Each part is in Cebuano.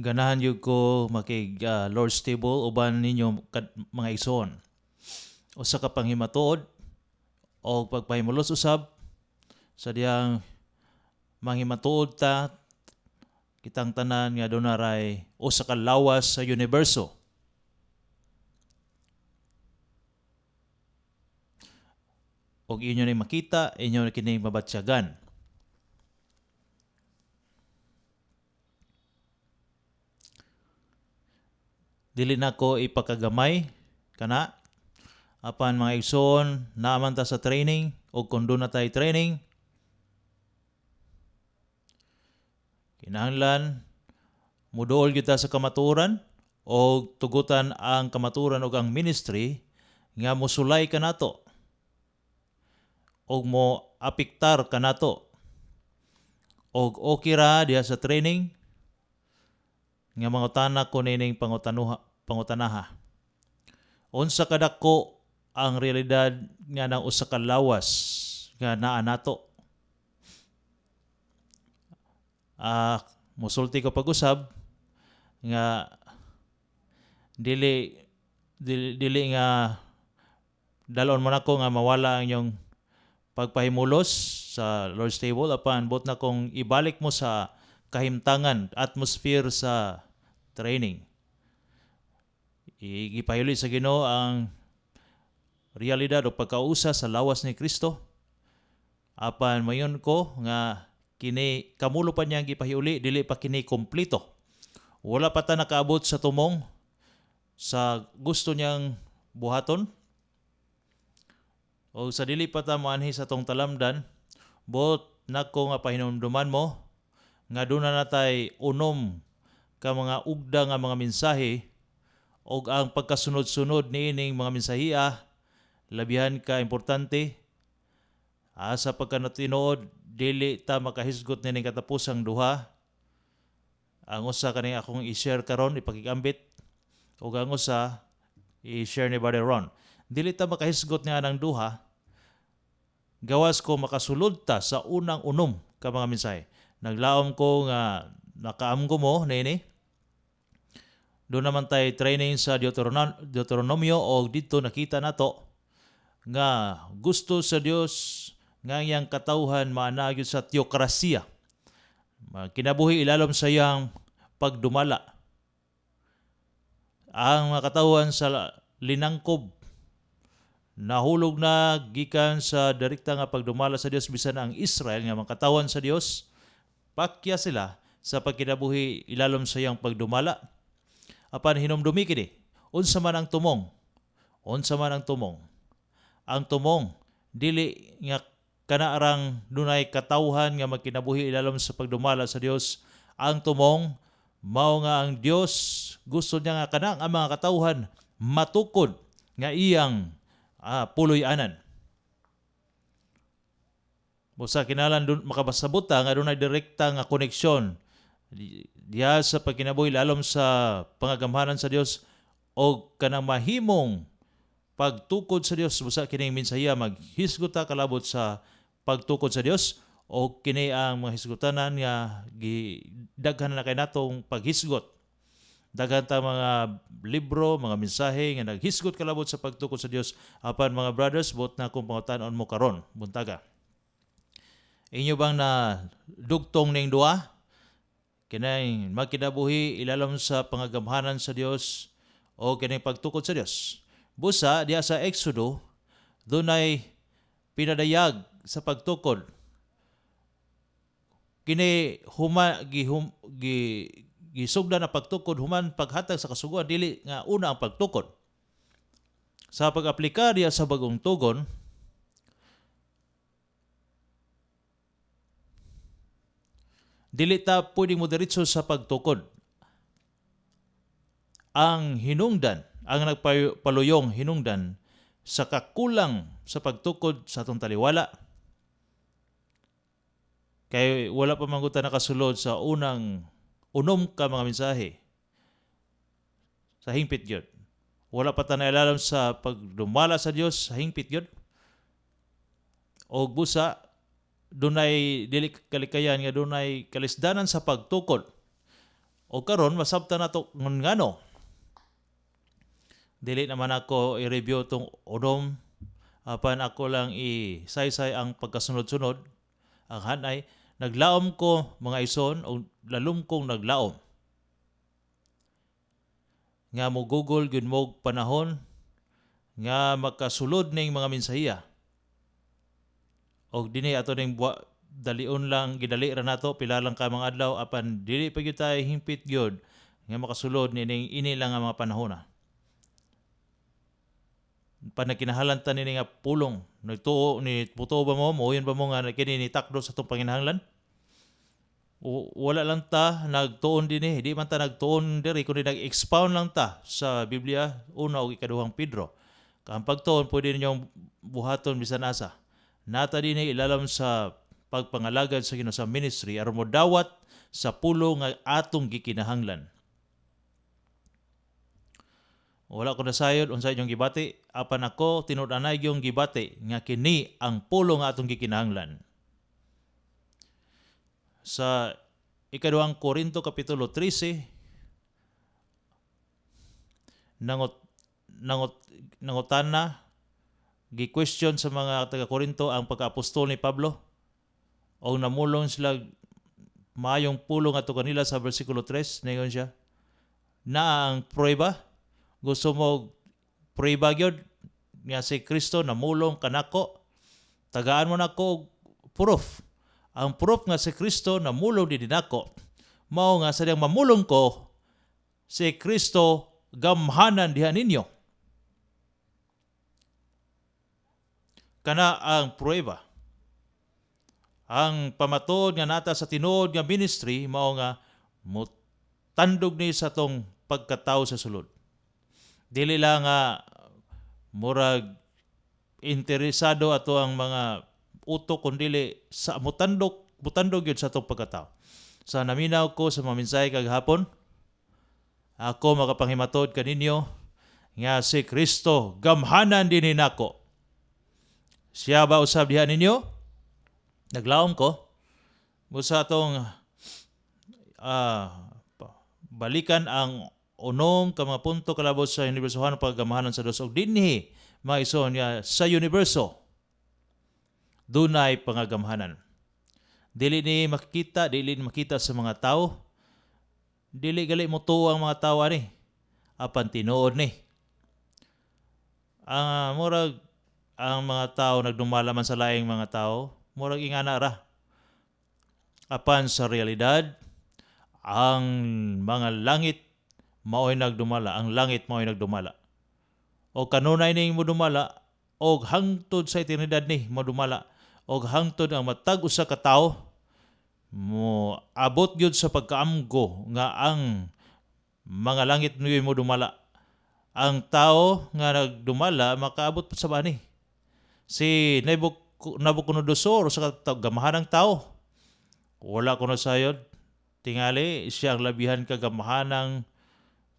Ganahan gyud ko makig Lord's Table uban ninyo mga igsoon. Usa ka panghimatuod o pagpahimulos usab sa diyang manghimatuod ta kitang tanan nga duna ray usa ka lawas sa universo. Og inyo ning makita, inyo kini mabatsyagan. Dili nako ipakagamay kana, apan mga igsoon, naa man ta sa training og kun duna tay training, kinahanglan muduol gyud ta sa kamatuoran og tugutan ang kamatuoran og ang ministry nga mosulay kanato og mo apektar kanato. Og okay ra diha sa training nga mangutana ko nining pangutanaha. Unsa kadako ang realidad nga nang usa ka lawas nga naa nato? Musulti ko pag-usab nga dili nga dalon mo nako nga mawala ang inyong pagpahimulos sa Lord's Table, apan buot na kong ibalik mo sa kahimtangan, atmosphere sa training. Gipahuli sa Ginoo ang realidad o pagkausa sa lawas ni Kristo. Apan mayon ko nga kini kamulo pa niyang gipahiuli, dili pa kini kompleto. Wala pa ta nakaabot sa tumong sa gusto niyang buhaton. O sa dili pa ta moanhi sa tong talamdan, buot nako nga pahinumduman mo nga duna natay unom ka mga ugda nga mga mensahe, og ang pagkasunod-sunod niining mga mensahiya labihan ka importante. Sa pagkanatinuod, dili ta makahisgot nining katapusang duha. Ang usa kani akong i-share karon, ipakigambit, ug ang usa i-share ni Brother Ron. Dili ta makahisgot nga anang duha gawas ko makasulod ta sa unang unom ka mga mensahe. Naglaom ko nga nakaamgo mo nini. Doon naman tay training sa Deuteronomio, og didto nakita nato nga gusto sa Dios nga iyang katawhan maanaa gyud sa teokrasiya. Kinabuhi ilalom sa iyang pagdumala. Ang mga katawhan sa linangkob nahulog na gikan sa direkta nga pagdumala sa Dios, bisan ang Israel nga mga katawhan sa Dios, pakya sila sa pagkinabuhi ilalom sa iyang pagdumala. Apan hinumdumi kini, unsa man ang tumong? Unsa man ang tumong? Ang tumong dili nga kanaarang dunay katawhan nga magkinabuhi ilalom sa pagdumala sa Dios. Ang tumong mao nga ang Dios gusto niya nga kanang ang mga katawhan matukod nga iyang puloy-anan. Busa kinalan dun makabasabot ta nga dunay direkta nga koneksyon diha sa pagkinabuhi lalom sa pangagamhanan sa Dios og kanang mahimong pagtukod sa Dios. Busa kining mensahiya maghisgot ta kalabot sa pagtukod sa Dios, og kini ang mga hisgutanan nga gidaghan na kay natong paghisgot. Daghan ta mga libro, mga mensahe nga naghisgot kalabot sa pagtukod sa Dios. Apan mga brothers, buot na akong pangutan-on mo karon buntaga. Inyo bang na dugtong ning duha? Kinay magkinabuhi ilalom sa pangagamhanan sa Dios o kining pagtukod sa Dios. Busa diha sa Exodo dunay pinadayag sa pagtukod. Kini huma gihum, gi gisugdan ang pagtukod human paghatag sa kasuguan, dili nga una ang pagtukod. Sa pag-aplika diha sa bagong tugon, dili ta pwedeng mo diretso sa pagtukod. Ang hinungdan, ang nagpaluyong hinungdan sa kakulang sa pagtukod sa atong taliwala, kay wala pa man gud ta nakasulod sa unang unom ka mga mensahe sa hingpit gyud. Wala pa ta nailalam sa pagdumala sa Dios sa hingpit gyud. Og busa dunay dili kalikayan nga dunay kalisdanan sa pagtukod. O karon masabtan nato ngun ngano. Dili naman ako i-review tong unom, apan ako lang i-saysay ang pagkasunod-sunod. Ang hanay, naglaom ko, mga ison, o lalom kong naglaom nga mo gugol gyud mo panahon nga makasulod ning mga mensahiya. Og dinhi ato ning buwa, dalion lang, gidali ra nato, pila lang ka mga adlaw, apan dili pa gyud tayo hingpit gyud nga makasulod nining ini lang nga mga panahona. Pa nagkinahalan ta nini nga pulong, nagtuo ni mutuo ba mo, mohuyon ba mo nga kini ni takdo sa atong panginahanglan? Wala lang ta nagtuon dinhi, di man ta nagtuon diri kundi nag-expound lang ta sa Biblia, una ug ikaduhang Pedro. Ang pagtuon pwede ninyong buhaton bisan asa. Nata dinhi ilalom sa pagpangalagad sa Ginoo sa ministry aron modawat sa pulong nga atong gikinahanglan. Wala ko nasayod unsa inyong gibati, apan ako tinud-anay gyung gibati nga kini ang pulong nga atong gikinahanglan. Sa ikaduhang Korinto kapitulo 13, nangot nangot nangutana, gi-question sa mga taga Korinto ang pagka-apostol ni Pablo o namulong sila maayong pulong ato kanila. Sa bersikulo 3, ningon siya na ang prueba, gusto mo prueba gyud nga si Kristo namulong kanako, tagaan mo nako og proof. Ang proof nga si Kristo namulong dinhi nako mao nga sa diyang mamulong ko, si Kristo gamhanan diha ninyo. Kana ang prueba. Ang pamatuod nga nata sa tinuod nga ministry mao nga motandog ni sa tong pagkatawo sa sulod. Dili lang nga murag interesado ato ang mga utok, kundili sa mutandog, mutandog yun sa atong pagkatao. Sa naminaw ko sa mga mensahe kagahapon, ako makapanghimatod kaninyo nga si Kristo gamhanan dinhi nako. Siya ba usab diha ninyo? Naglaom ko busa atong balikan ang unom ka mga punto kalabot sa universohan paggamahanan sa Dios, og dinhi, mga igsoon, nga sa universo dunay pangagamhanan. Dili ni makita, dili ni makita sa mga tao. Dili gali mo ang mga tao ani. Apan tinuod ni. Ang murag ang mga tao nagdumala man sa laing mga tao, murag ingana ra. Apan sa realidad, ang mga langit mao'y nagdumala, ang langit mao'y nagdumala. O kanunay ning modumala og hangtod sa eternidad ni modumala, og hangtod ang matag usa ka tawo mo abot gyud sa pagkaamgo nga ang mga langit niyo mo dumala. Ang tao nga nagdumala makaabot pa sa bani. Si Nabucodonosor sa gamahanang tao. Wala ko nasayod. Tingali siya ang labihan kagamahanang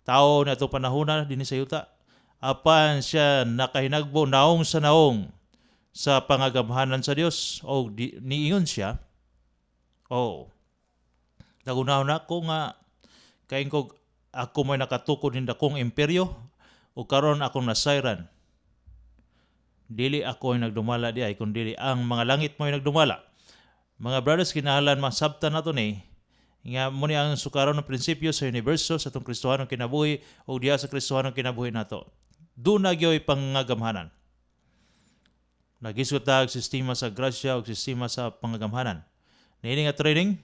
tao na itong panahona dinhi sa yuta. Apan siya nakahinagbo naong sa naong sa pangagamhanan sa Dios o di, niingon siya, "Oh, nagunaw na ko nga kaingkog ako may nakatukod ning dakong imperyo o karon akong nasayran. Dili ako ay nagdumala di ay kundi ang mga langit mo ay nagdumala." Mga brothers, kinahanglan masabtan nato ni nga mo ni ang sukaron ng prinsipyo sa universo sa atong Kristohanong kinabuhi o diha sa Kristohanong kinabuhi nato. Duna gyoy pangagamhanan. Nagisgot ta og sistema sa grasya ug sistema sa pangagamhanan. Niini nga training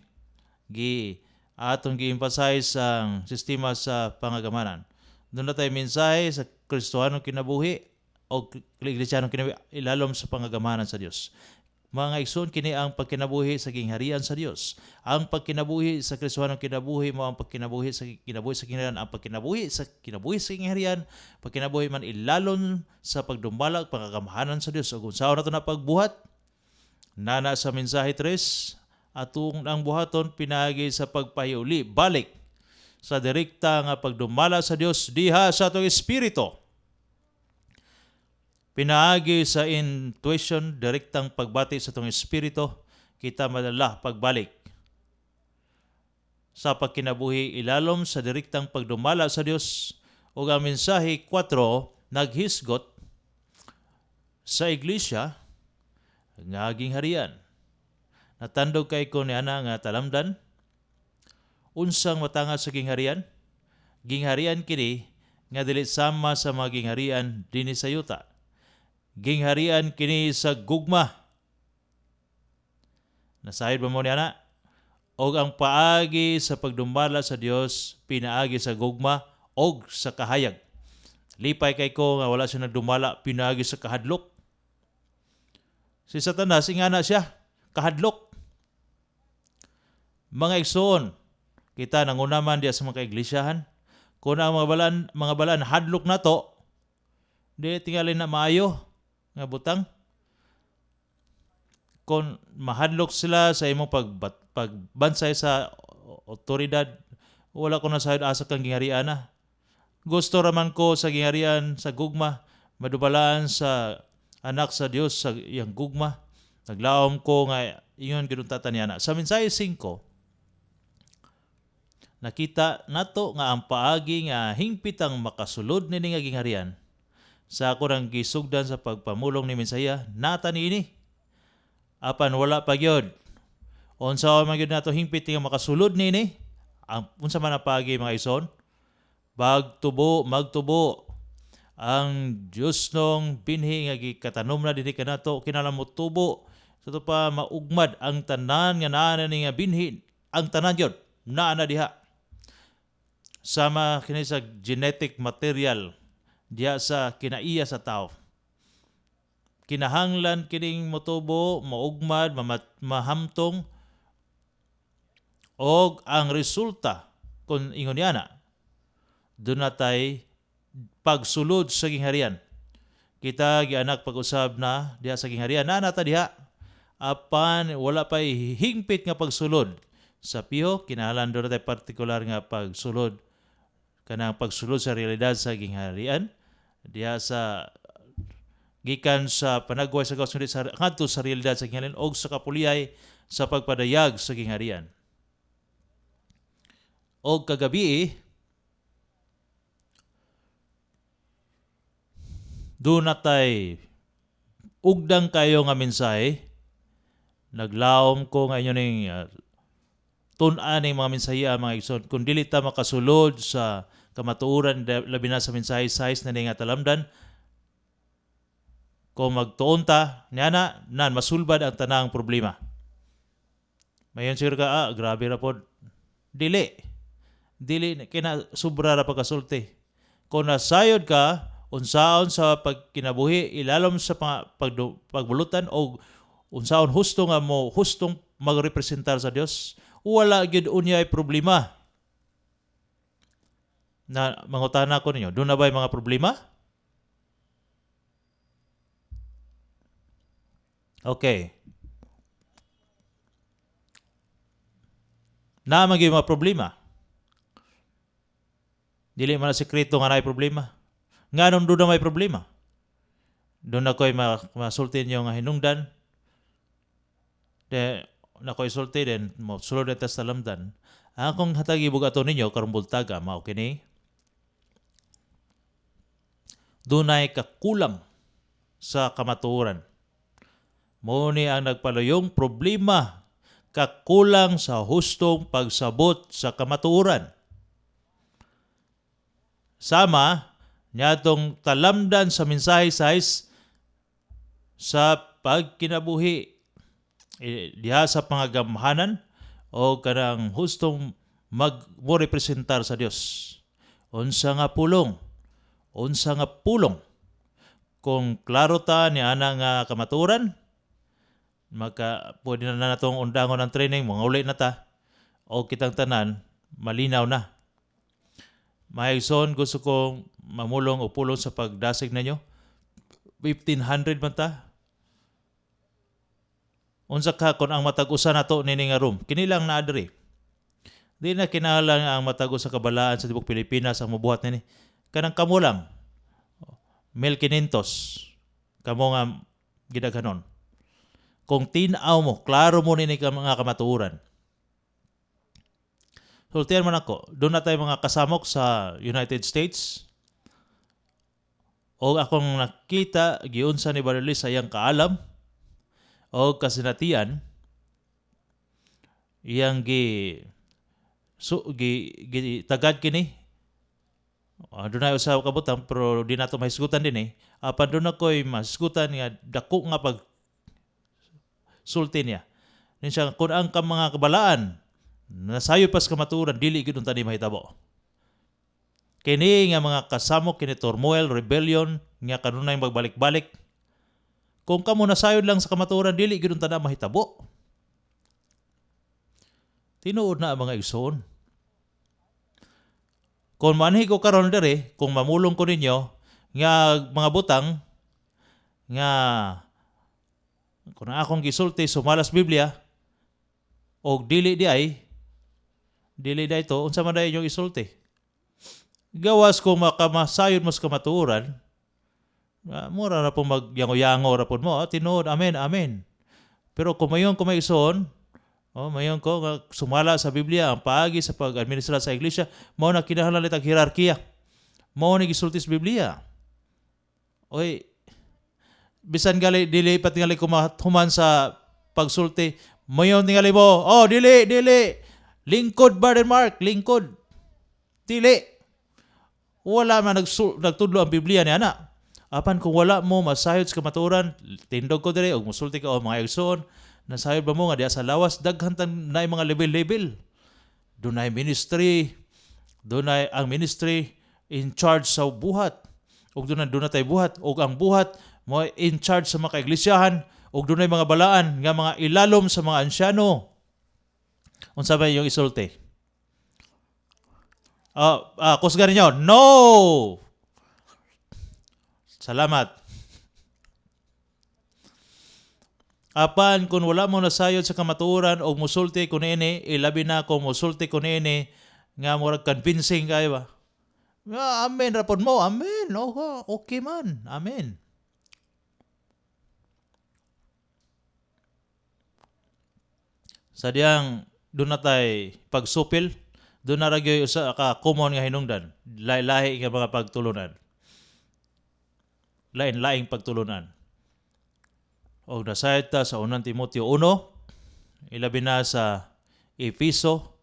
gi atong gi-emphasize ang sistema sa pangagamhanan. Doon na tayo mensahe sa Kristohanong kinabuhi o Iglesia kinabuhi ilalom sa pangagamhanan sa Dios. Mga igsoon, kini ang pagkinabuhi sa gingharian sa Dios. Ang pagkinabuhi sa Kristohanong kinabuhi mo ang pagkinabuhi sa kinabuhi sa gingharian, ang pagkinabuhi sa kinabuhi sa gingharian, pagkinabuhi man ilalon sa pagdumala ug pangagamhanan sa Dios. Ug unsaon nato na pagbuhat? Nana sa mensahe 3, atong ang buhaton pinaagi sa pagpahiuli balik sa direkta nga pagdumala sa Dios diha sa atong espiritu. Pinaagi sa intuition, direktang pagbati sa atong espiritu, kita madala pagbalik sa pagkinabuhi ilalom sa direktang pagdumala sa Dios, ug ang mensahe 4 naghisgot sa iglesia nga gingharian. Natandog kay ko ni ana nga talamdan. Unsang matanga sa gingharian? Gingharian kini nga dili sama sa mga gingharian dinhi sa yuta. Gingharian kini sa gugma. Nasayod ba mo ni ana? Og ang paagi sa pagdumala sa Dios pinaagi sa gugma og sa kahayag. Lipay kay ko nga wala siya nagdumala pinaagi sa kahadlok. Si Satanas, ingana siya, kahadlok. Mga igsoon, kita nanguna man diya sa mga kaiglisyahan. Kung ang mga balaan hadlok nato, di tingali na maayo nga butang. Kung mahadlok sila sa imong pagbansay sa otoridad, wala ko na sayod asa kang gingharian na. Gusto raman ko sa gingharian sa gugma, madubalaan sa anak sa Dios sa iyang gugma. Naglaom ko nga ingon gyud unta niya na. Sa mensahe 5, nakita nato nga ang paagi nga hingpitang makasulod nini nga gingharian sa ako rang gisugdan sa pagpamulong ni mensahiya nata niini. Apan wala pa gyud. Unsa man gyud nato hingpit nga makasulod niini? Ang unsa man ang paagi, mga ison? Bagtubo, magtubo ang Dios nong binhi nga gikatanom na dinhi kanato, kinahanglan mo tubo sa to pa maugmad ang tanan nga naa na ni nga binhi, ang tanan gyud naa na diha. Sama kini sa genetic material diha sa kinaiya sa tao. Kinahanglan kining motubo, maugmad, mahamtong, og ang resulta kung ingon niya doon na tay pagsulod sa gingharian. Kita gianak pag-usab na diha sa gingharian na nata diha, apan wala pa hingpit nga pagsulod sa piho. Kinahanglan doon na tay partikular nga pagsulod, kanang pagsulod sa realidad sa gingharian diha sa gikan sa panagway sa gawas sa ngadto sa realidad sa gingharian og sa kapuliyay sa pagpadayag sa gingharian. Og kagabi, doon natay ugdang kayo nga mensahe. Naglaom ko nga inyo ning tun-an ning mga mensahe, mga igsoon. Kung dili ta makasulod sa kamatuoran, labi na sa mensahe 6 na nga talamdan, kung magtuon ta niana nan, masulbad ang tanang problema. Mayon siguro ka, "Ah, grabe ra pod." Dili, dili kina sobra ra pagkasulti. Kung nasayod ka unsaon sa pagkinabuhi ilalom sa pagbulutan o unsaon husto nga mo hustong magrepresentar sa Dios, wala gyud unyay problema. Na mangutana ko ninyo, doon na ba'y mga problema? Okay. Naa man gyud mga problema. Dili man na sekreto nga naay problema. Nganong doon na may problema? Doon ako'y masulti ninyo nga hinungdan. De, na ko'y sulti din, mo sulod na sa lamdan. Ang akong hatagi bugato ninyo karong bultaga, mao kini. Dunay kakulang sa kamatuoran. Mao ni ang nagpaluyong problema, kakulang sa hustong pagsabot sa kamatuoran. Sama niadtong talamdan sa mensahe 6 sa pagkinabuhi diha sa pangagamhanan o kanang hustong mag mo representar sa Dios. Unsa nga pulong? Unsa nga pulong? Kung klaro ta ni ana nga kamatuoran, maka pwede na natong undangon ang training, mga uli na ta o kitang tanan malinaw na. Mga igsoon, gusto kong mamulong o pulong sa pagdasig ninyo. 1500 man ta. Unsa ka kung ang matag usa nato nini nga room, kini lang naa diri. Di na kinahanglan ang matag usa ka balaan sa tibuok Pilipinas ang mobuhat nini. Kanang kamo lang. 1500. Kamo nga gidaghanon. Kung tin-aw mo, klaro mo nini ka mga kamatuoran. Sultihan man ako, duna tay mga kasamok sa United States. O akong nakita, giunsa ni Brother Lee sa iyang kaalam o kasinatian, iyang gi tagad kini. Dunay usa ka butang pero di nato mahisgutan din eh. Apan duna ko'y mahisgutan nga dako nga pag sulti niya. Nin siya, kung ang ka mga kabalaan nasayod pas kamatuoran, dili gyud unta ni mahitabo. Kini nga mga kasamok kini, turmoil, rebellion nga kanunay magbalik-balik. Kung kamo nasayod lang sa kamatuoran, dili gyud unta na mahitabo. Tinuod na, ang mga igsoon. Kung manhi ko karon diri, kung mamulong ko ninyo nga mga butang nga kung ang akong gisulti sumala sa Biblia og dili di ay to, unsa man day inyong isulti? Gawas kung makamasayod mo sa kamatuoran, mura ra po magyango-yango ra pod mo, "Tinuod, amen, amen." Pero kung mayon ko may igsoon, oh, mayon ko nga sumala sa Biblia ang paagi sa pag-administra sa iglesia, mao na kinahanglan itag hierarkiya. Mao ni gisulti sa Biblia. Oy, bisan gali dili pa tingali ko mahuman sa pagsulti, mayon tingali mo, "Oh, dili, dili. Lingkod, Brother Mark, lingkod." Dili. Wala man nagtudlo ang Biblia ni ana. Apan kung wala mo masayod sa kamatuoran, tindog ko dire og musulti ka, "Oh, mga igsoon, nasayod ba mo nga diya sa lawas daghan tan na mga level-level? Dunay ministry, dunay ang ministry in charge sa buhat. Ug dunay tay buhat ug ang buhat mo in charge sa mga kaiglisyahan ug dunay mga balaan nga mga ilalom sa mga ansyano." Unsa ba yung isulti? Kusgan ninyo. No! Salamat. Apan kung wala mo nasayod sa kamatuoran og musulti kun ini, ilabi na kung musulti kun ini nga murag convincing kayo ba? Ah, amen ra pod mo, amen. Okay, okay man. Amen. Sa diyang duna tay pagsupil, duna ra gyud usa ka common nga hinungdan, lahi-lahi nga mga pagtulunan. Lain-laing pagtulunan. Og nasayod ta sa Unang Timoteo 1, ilabi na sa Efeso,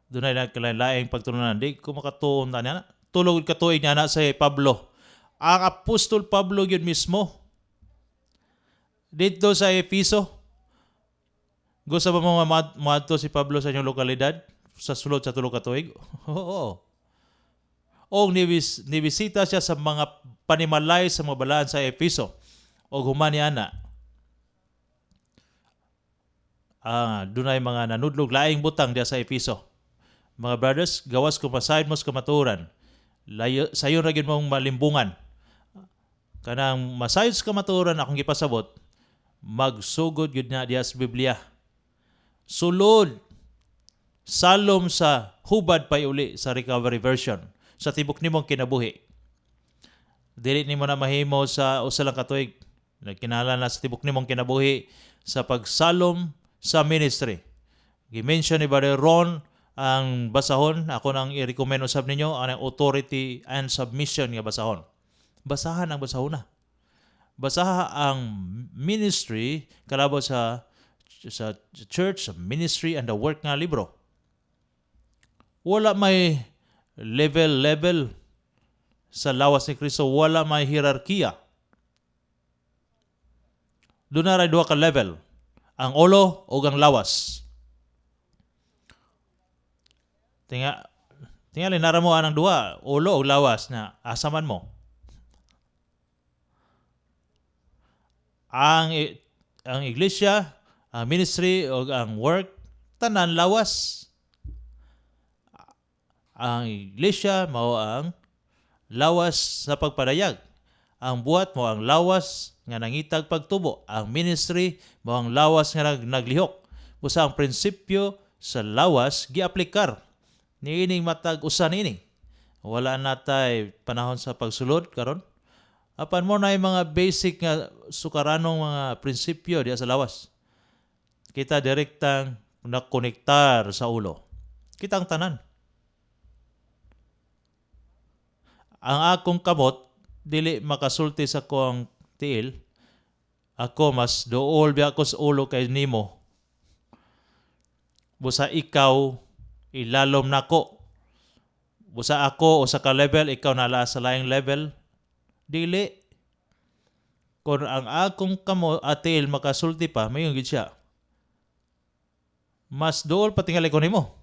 dunay nagkalain-laing pagtulunan. Di ko makatuon na niya. Tulog ka tuig niya na sa Pablo. Ang Apostol Pablo yun mismo. Dito sa Efeso, gusto ba mo moadto si Pablo sa inyong lokalidad sa sulod sa 3 ka tuig? Oo. O nibisita siya sa mga panimalay sa mga balaan sa Efeso. O human ni ana, dunay mga nanudlog laing butang diya sa Efeso. Mga brothers, gawas kung pasayod mo sa kamatuoran, layo, sayon ra gyud mong malimbungan. Kanang masayod sa kamatuoran akong gipasabot, magsugod gyud na diya sa Biblia. Sulod salom sa Hubad Payuli sa Recovery Version sa tibok nimong kinabuhi. Dili nimo na mahimo sa usa lang ka tuig. Nagkinahanglan na sa tibok nimong kinabuhi sa pagsalom sa ministry. Gi-mention ni Brother Ron ang basahon, ako nang i-recommend usab ninyo ang Authority and Submission nga basahon. Basahan ang basahon na. Basaha ang ministry kalabot sa church, sa Ministry and the Work nga libro. Wala may level level sa lawas ni Kristo, wala may hierarkiya. Duna ray duha ka level, ang ulo o ang lawas. Tingali nara mo anang duha, ulo o lawas na asa man mo. Ang iglesia, ang ministry o ang work, tanan lawas. Ang iglesia mao ang lawas sa pagpadayag. Ang buhat mao ang lawas nga nangitag pagtubo. Ang ministry mao ang lawas nga naglihok. Busa ang prinsipyo sa lawas giaplikar niining matag usa niini. Wala natay panahon sa pagsulod karon. Apan mo na mga basic nga sukaranong mga prinsipyo diya sa lawas. Kita direktang nakonektar sa ulo. Kita ang tanan. Ang akong kamot dili makasulti sa akong tiil, "Ako mas duol biya ko sa ulo kay nimo. Busa ikaw ilalom nako. Busa ako usa ka level, ikaw nala sa laing level." Dili. Kung ang akong kamot at tiil makasulti pa, mayon gid siya, "Mas duol pa tingali ko nimo."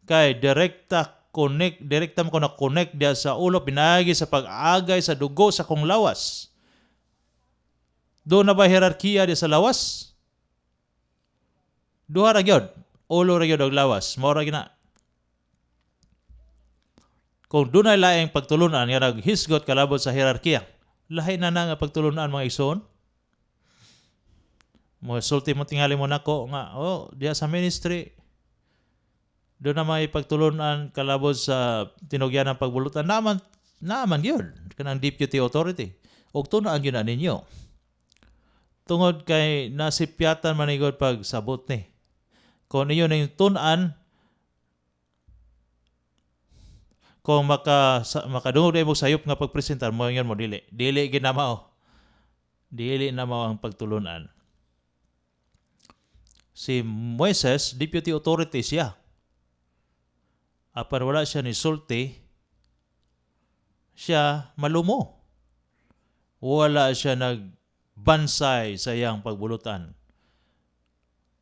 Kay direkta connect, direkta mo ko na connect diya sa ulo pinaagi sa pag-agay sa dugo sa kong lawas. Doon na ba hierarkiya diya sa lawas? Duha ra gyud. Ulo ra gyud og lawas. Mao ra gyud na. Kung dunay laing pagtulunan nga naghisgot kalabot sa hierarkiya, lahi na na nga pagtulunan, mga igsoon. Mo sulti mo tingali mo nako nga, "Oh, diya sa ministry doon na may pagtulunan kalabot sa tinugyan ng pagbulutan." Naman naman gyud kanang deputy authority ug tun-an gyud na ninyo tungod kay nasipyatan manigod pag sabot ni kung inyo ning tun-an. Kung makadungog mo sayop nga pagpresentar mo, ingon mo, "Dili, dili gid na mao, dili na mao ang pagtulunan." Si Moises, deputy authority siya, apan wala siya ni sulti siya malumo. Wala siya nagbansay sa iyang pagbulutan.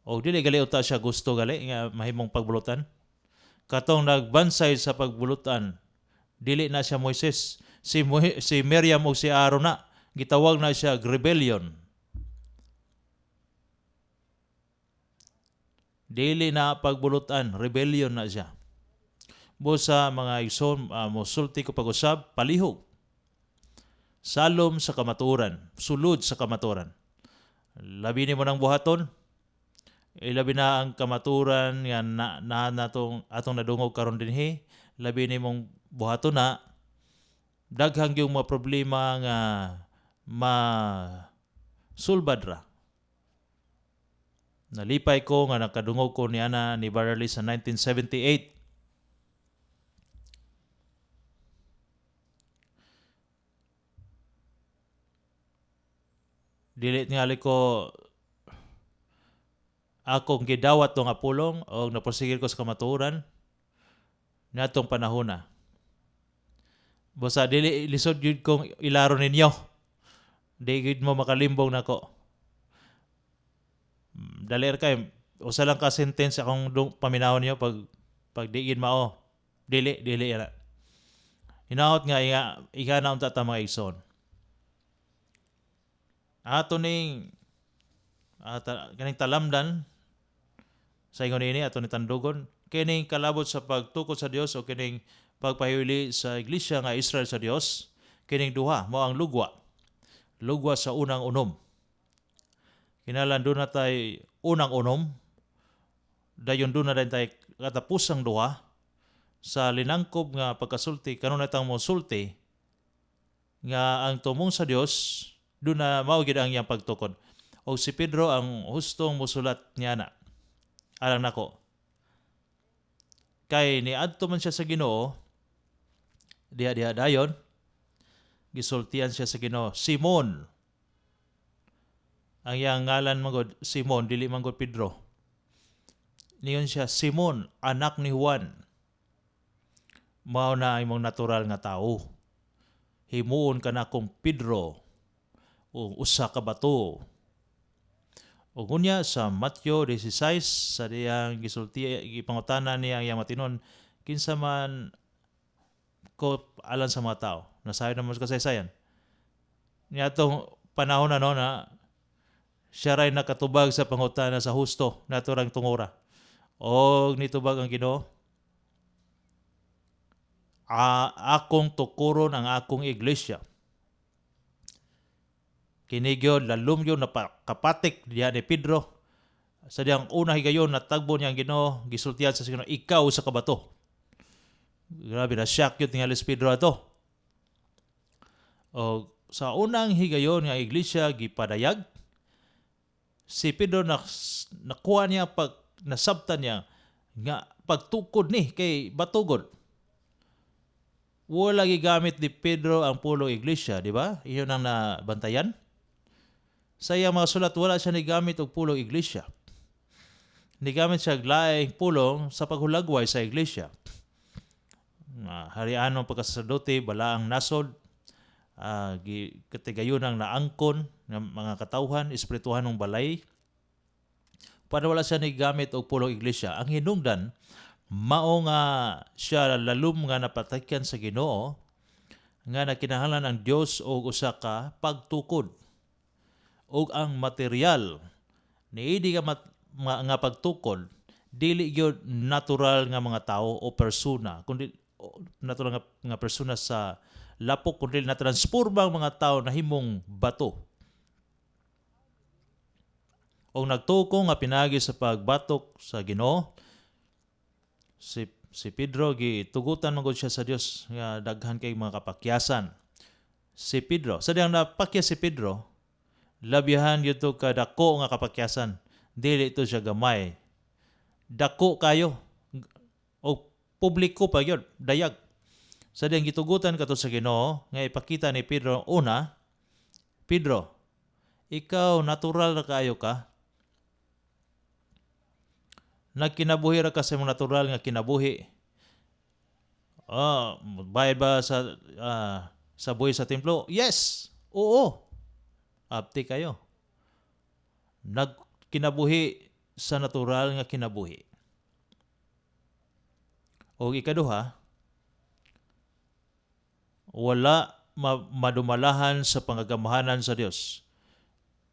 O dili gali uta siya gusto gali nga mahimong pagbulutan. Katong nagbansay sa pagbulutan, dili na siya Moises. Si Miriam o si Aaron na, gitawag na siya rebellion. Dili na pagbulutan, rebellion na siya. Busa mga igsoon, mosulti ko pag-usab, palihog. Salom sa kamatuoran, sulod sa kamatuoran. Labi nimo ng buhaton, ilabi na ang kamatuoran nga na, na natong atong nadungog karon dinhi, labi nimong buhaton na daghang yung mga problema nga ma sulbad ra. Nalipay ko nga nakadungog ko ni ana ni Barley sa 1978. Dili tingali ko akong gidawat tong pulong o naprosigil ko sa kamatuoran natong panahona. Basta dili lisod gyud kong ilaro ninyo. Di gyud mo makalimbong nako. Dali ra kay usa lang ka sentence akong paminawon niyo pag di gyud mao. Dili dili ra. Hinaot nga iga na unta ta, mga igsoon. Ato ning kaning talamdan sa ingon ini ato ni tandugon kining kalabot sa pagtukod sa Dios o kining pagpahuli sa iglesia nga Israel sa Dios. Kining duha mao ang lugwa. Lugwa sa unang unom. Kinahanglan doon na tay unang unom, dayon doon na din tay katapusang duha sa linangkob nga pagkasulti. Kanunay tang mosulti nga ang tumong sa Dios doon na mao gid ang iyang pagtukod. O si Pedro ang hustong musulat niya na. Alang nako. Kay niadto man siya sa Ginoo, diha diha dayon, gisultian siya sa Ginoo, "Simon." Ang iyang ngalan magod Simon, dili manggod Pedro. Niyon siya, "Simon, anak ni Juan. Mao na imong natural nga tao. Himuon ka na akong Pedro o usa ka bato." O ngunya sa Mateo 16 sa diyang gisulti, gipangutana niya ang iyang matinon, "Kinsa man ko alang sa mga tao?" Nasayo naman sa kasaysayan. Niya atong panahon na no na siya ray nakatubag sa pangutana sa husto naturang tungura. Og nitubag ang Ginoo, "Akong tukuron ang akong iglesia." Kini gyud lalom gyud napakapatik diha ni Pedro. Sa diyang una higayon natagbo niya ang Ginoo, gisultihan sa Ginoo, "Ikaw usa ka bato." Grabe na shock gyud tingali si Pedro ato. O sa unang higayon nga iglesia gipadayag, si Pedro na, nakuha niya pag nasabtan niya nga pagtukod ni kay batugod. Wala gigamit ni Pedro ang pulong iglesia, di ba? Iyon ang nabantayan. Sa iyang mga sulat, wala siya nigamit og pulong iglesia. Nigamit siya og laing pulong sa paghulagway sa iglesia. Harianong pagkasaserdote, balaang nasod, katigayunang naangkon ng mga katawhan, espirituhanong balay. Para wala siya nigamit og pulong iglesia. Ang hinungdan, mao nga siya lalom nga napatakyan sa Ginoo nga nakinahanglan ang Dios og usa ka pagtukod ug ang material niini nga nga pagtukod dili gyud natural nga mga tao o persona, kundi natural nga persona sa lapok, kundi natransforma ang mga tao, nahimong bato og nagtuko nga pinagi sa pagbatok sa Ginoo. Si Pedro, gitugutan man gud siya sa Dios nga daghan kay mga kapakyasan. Si Pedro, sa diyang napakyas si Pedro, labihan gyud to kadako nga kapakyasan. Dili to siya gamay. Dako kayo o publiko pa gyud, dayag. Sa diyang gitugutan kato sa Ginoo nga ipakita ni Pedro una, "Pedro, ikaw natural ra kaayo ka. Nagkinabuhi ra ka sa imong natural nga kinabuhi. Ah, bayad ba sa buhi sa templo? Yes. Oo. Apti kayo. Nagkinabuhi sa natural nga kinabuhi." O ikaduha, wala madumalahan sa pangagamahanan sa Dios.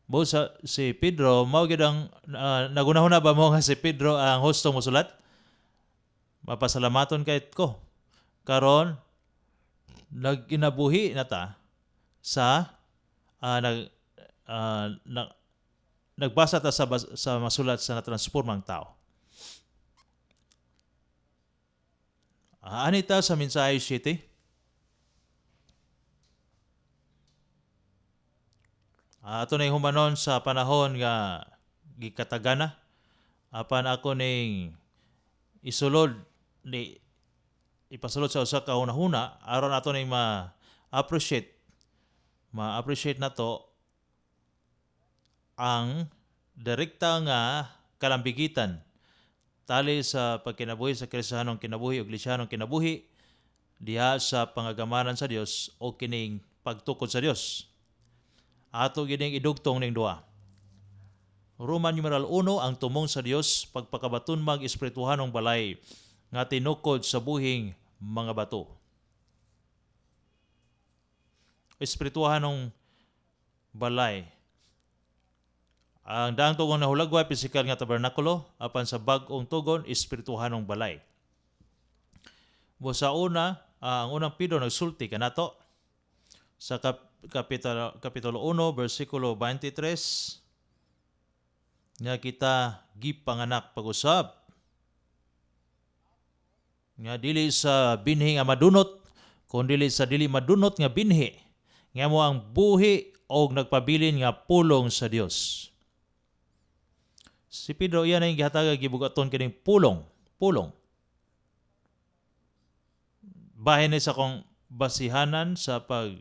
Bo sa si Pedro mao gyud ang nagunahuna ba mo nga si Pedro ang husto mosulat? Mapasalamaton kay ko. Karon nagkinabuhi na ta sa nagbasa ta sa masulat sa natransformang tao. Anita sa mensahe 7. Ato ning humanon sa panahon nga gikatagana, apan ako ning isulod ni ipasulod sa usa ka hunahuna aron ato ning ma-appreciate nato ang direkta nga kalambigitan tali sa pagkinabuhi sa Kristiyanong kinabuhi o Iglesianong kinabuhi diha sa pangagamanan sa Dios o kining pagtukod sa Dios. Ato gining idugtong ning duha. Roman numeral 1, ang tumong sa Dios pagpakabaton mag espirituhanong balay nga tinukod sa buhing mga bato. Espirituhanong balay. Ang daang tugon nahulagway pisikal nga tabernakulo, apan sa bag-ong tugon espirituhanong balay. Bo sa una, ang unang Pedro nagsulti kanato sa kapitulo 1 bersikulo 23 nga kita gipanganak pag-usab nga dili sa binhi nga madunot, kun dili sa dili madunot nga binhi nga mo ang buhi og nagpabilin nga pulong sa Dios. Si Pedro iyan ang gihatag, gibugaton kining pulong, pulong. Bahin ni sa kong basihanan sa pag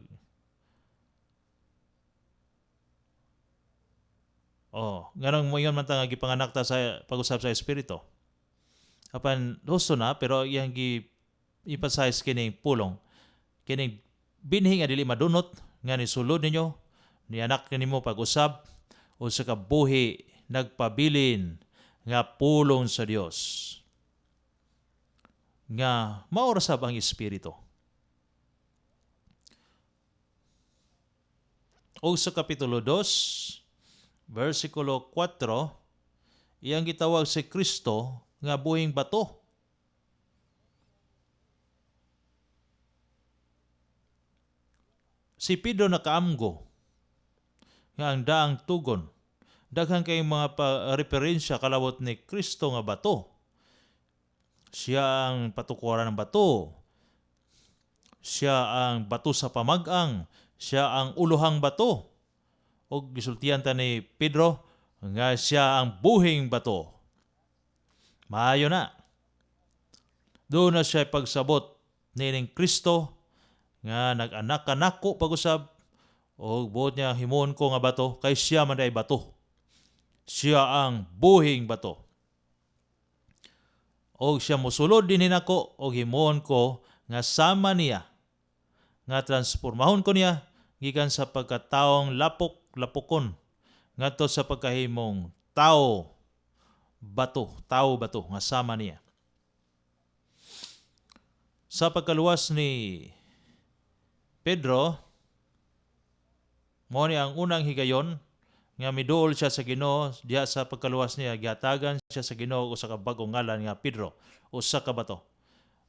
Oh, nganong moingon man ta nga gipanganak ta sa pag-usab sa espiritu. Apan husto na, pero iyang gi emphasize kining pulong. Kining binhi nga dili madunot nga nisulod ninyo, nianak nimo pag-usab o sa kabuhi nagpabilin nga pulong sa Dios. Nga mao ra sab ang espiritu. O sa Kapitulo 2, versikulo 4, iyang gitawag si Kristo nga buhing bato. Si Pedro nakaamgo nga ang daang tugon. Daghan kay mga referensya kalawot ni Kristo nga bato. Siya ang patukuran ng bato. Siya ang bato sa pamag-ang. Siya ang uluhang bato. O gisultihan ta ni Pedro nga siya ang buhing bato. Maayo na. Doon na siya pagsabot nining Kristo Nga nag-anak kanako pag-usab og buot niya himuon ko nga bato kay siya man ay bato. Siya ang buhing bato. Og siya mosulod dinhi nako og himuon ko nga sama niya, nga transformahon ko niya gikan sa pagkataong lapok lapokon ngadto sa pagkahimong tao bato, tao bato nga sama niya. Sa pagkaluwas ni Pedro, mao ni ang unang higayon nga miduol siya sa Ginoo. Diha sa pagkaluwas niya, gihatagan siya sa Ginoo usa ka bag-ong ngalan nga Pedro, usa ka bato.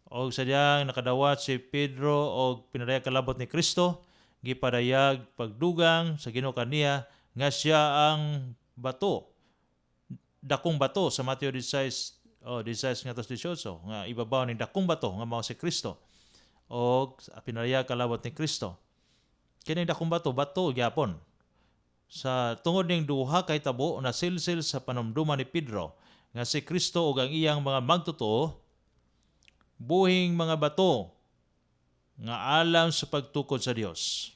Og sa diyang nakadawat si Pedro og pinadayag kalabot ni Kristo, gipadayag pagdugang sa Ginoo kaniya nga siya ang bato, dakong bato sa Mateo 16 oh 16 ngadto 18, nga ibabaw ning dakong bato nga mao si Kristo og pinadayag kalabot ni Kristo. Kini dakong bato, bato gyapon. Sa tungod ning duha kay tabo, nasilsil sa panumduman ni Pedro nga si Kristo ug ang iyang mga magtotoo buhing mga bato nga alang sa pagtukod sa Dios.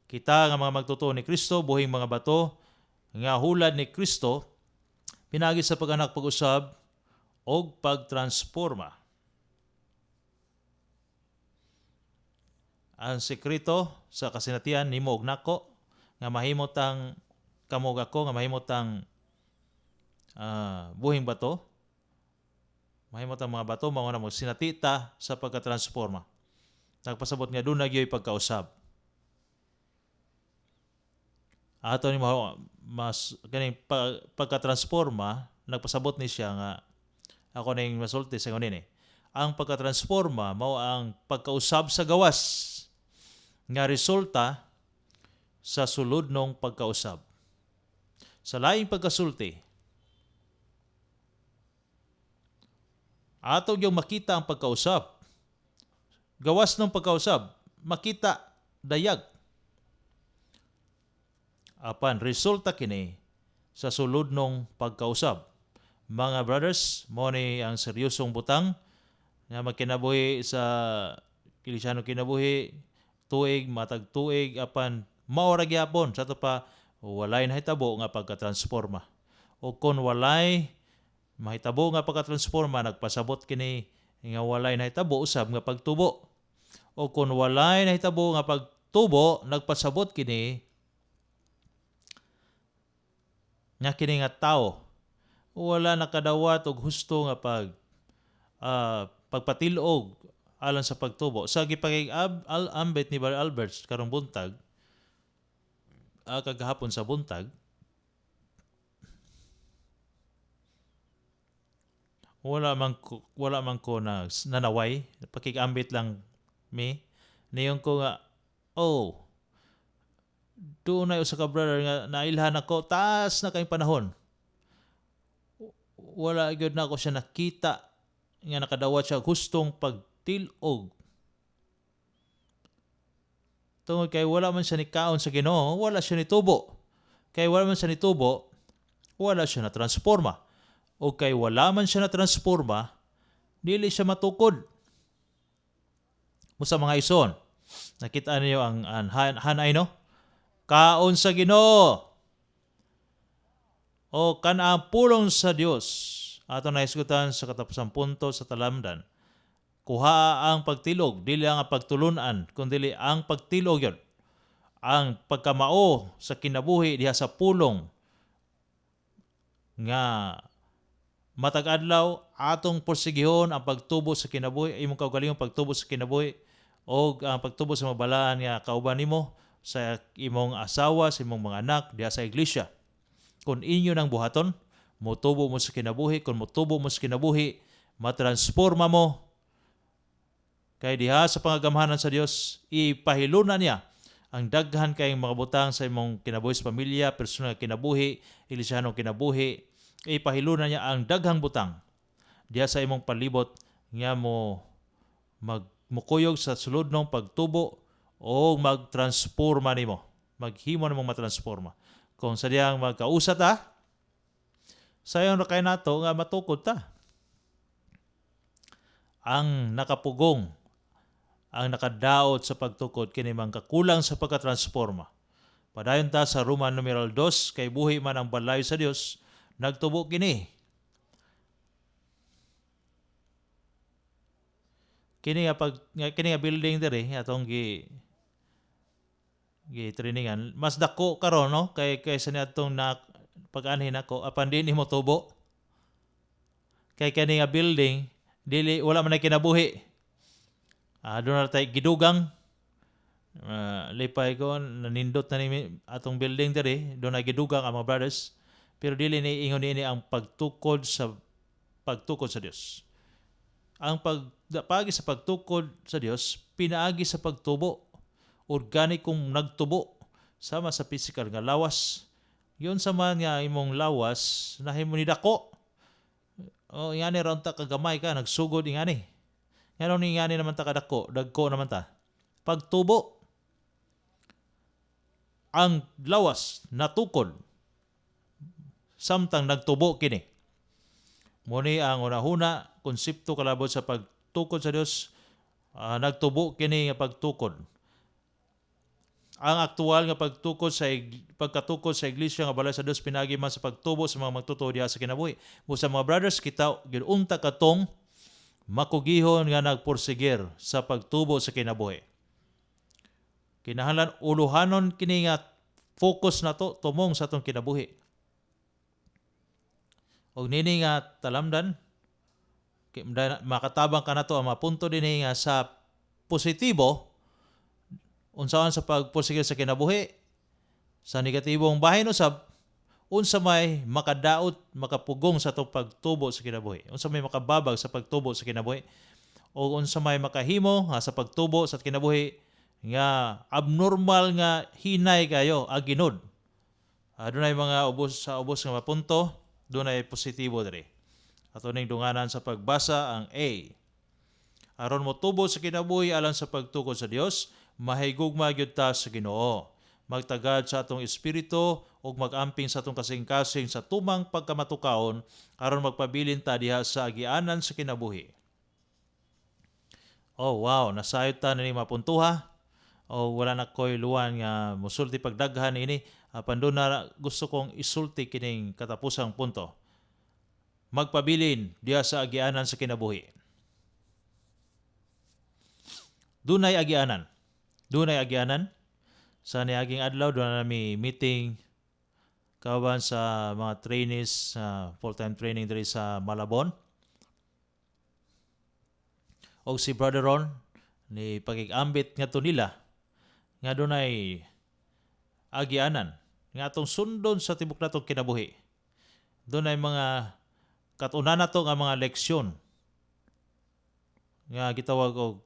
Kita nga mga magtotoo ni Kristo, buhing mga bato nga hulad ni Kristo pinaagi sa pag-anak pag-usab og pagtransforma. Ang sekreto sa kasinatian nimo og nako nga mahimo tang kamo ug ako nga mahimo tang buhing bato, mahimo tang mga bato, mao na magsinati ta sa pagkatransforma. Nagpasabot nga duna gyoy pagkausab. Ato ni mas kaning pagkatransforma, nagpasabot ni siya nga ako ning masulti sa nini. Ang pagkatransforma mao ang pagkausab sa gawas nga resulta sa sulod ng pagkausab. Sa laing pagkasulti, ato gyud makita ang pagkausab. Gawas ng pagkausab, makita dayag. Apan resulta kini sa sulod ng pagkausab. Mga brothers, mo ni ang seryosong butang nga magkinabuhi sa Iglesia kinabuhi tuig matag tuig, apan mao ra gyapon sa ato pa walay nahitabo nga pagkatransforma. O kon walay mahitabo nga pagkatransforma, nagpasabot kini nga walay nahitabo usab nga pagtubo. O kon walay nahitabo nga pagtubo, nagpasabot kini nga kini nga tawo wala nakadawat og husto nga pagpatil-og alang sa pagtubo. Sa gipakig-ambit ni Brother Albert karong buntag, kagahapon sa buntag, wala man ko na nanaway, pakig-ambit lang mi niyon ko nga oh doon na usa ka brother nga nailhan ako taas na kayong panahon, wala gyud na ako siya nakita nga nakadawat siya gustong pagtil-og tungod kay wala man siya nikaon sa Ginoo, wala siya nitubo. Kay wala man siya nitubo, wala siya na-transforma. O kay wala man siya na-transforma, dili siya matukod. Musa mga ison, nakita niyo ang hanay, no? Kaon sa Ginoo. O kan ang pulong sa Dios ato nahisgutan sa katapusang punto sa talamdan. Kuha ang pagtilog, dili ang pagtulunan, kundi ang pagtilog yun. Ang pagkamao sa kinabuhi diha sa pulong nga matag adlaw atong porsigihon ang pagtubo sa kinabuhi, imong kaugalingong pagtubo sa kinabuhi o ang pagtubo sa mabalaan nga kauban nimo, sa imong asawa, sa imong mga anak diha sa iglesia. Kung inyo nang buhaton, motubo mo sa kinabuhi. Kung motubo mo sa kinabuhi, matransforma mo. Kay diha sa pangagamhanan sa Dios, ipahiluna niya ang daghan kayong mga butang sa imong kinabuhi sa pamilya, personal kinabuhi, iglesianong kinabuhi, ipahiluna niya ang daghang butang diha sa imong palibot nga mo magmukuyog sa sulod ng pagtubo o magtransforma nimo. Maghimo nimong matransforma. Kung sadyang magkausa ta, sayon ra kay nato nga matukod ta. Ang nakapugong Ang nakadaot sa pagtukod kini man kakulang sa pagkatransforma. Padayon ta sa Roman numeral 2, kay buhi man ang balay sa Dios, nagtubo kini. Kini nga pag kini nga building diri atong gi trainingan, mas dako karon, no, kay kaysa niadtong na pag-anhin nako, apan di nimo tubo kay kani nga building dili, wala man ay kinabuhi. Doon na tayo gidugang. Lipay ko nanindot na ni atong building diri, doon na gidugang ang mga brothers, pero dili ni ingon niini ang pagtukod sa Dios. Ang pag sa pagtukod sa Dios pinaagi sa pagtubo, organikong nagtubo sama sa physical nga lawas. Yun sa man nga imong lawas nahimo ni dako o ingani ra unta kagamay ka nagsugod ingani. Ngano ni ingani naman ta kadako, dagko naman ta. Pagtubo, ang lawas natukod samtang nagtubo kini. Muni ang unahuna, konsepto kalabot sa pagtukod sa Dios, nagtubo kini nga pagtukod. Ang aktual nga pagtukod sa pagkatukod sa iglesia nga balay sa Dios pinaagi man sa pagtubo sa mga magtotoo diha sa kinabuhi. Busa, mga brothers, kita gyud unta katong makugihon nga nagporsigir sa pagtubo sa kinabuhi. Kinahanglan uluhanon kini nga focus nato tumong sa atong kinabuhi. Og nini nga talamdan, makatabang ka nato ang mga punto dinhi nga sa positibo, unsaon sa pagporsigir sa kinabuhi, sa negatibong bahin usab, unsa may makadaot, makapugong sa atong pagtubo sa kinabuhi, unsa may makababag sa pagtubo sa kinabuhi, o unsa may makahimo nga sa pagtubo sa kinabuhi nga abnormal nga hinay kayo aginod. Dunay mga ubos sa ubos nga mapunto, dunay positibo diri. Ato ning dunganan sa pagbasa ang A. Aron motubo sa kinabuhi alang sa pagtukod sa Dios, mahigugma gyud ta sa Ginoo. Magtagad sa atong espiritu ug magamping sa atong kasing-kasing sa tumang pagkamatukaon aron magpabilin ta diha sa agianan sa kinabuhi. Oh wow, nasayod ta ni mapuntuha. O wala na ko'y luwan nga musulti pagdaghan ini, apan doon na gusto kong isulti kining katapusang punto. Magpabilin diha sa agianan sa kinabuhi. Dunay agianan. Dunay agianan. Sa niaging adlaw doon na nami meeting kauban sa mga trainees, full-time training diri sa Malabon. Og si Brother Ron ni pagigambit ngadto nila nga dunay agianan nga atong sundon sa tibok natong kinabuhi. Dunay mga katunan nato nga mga leksyon nga gitawag og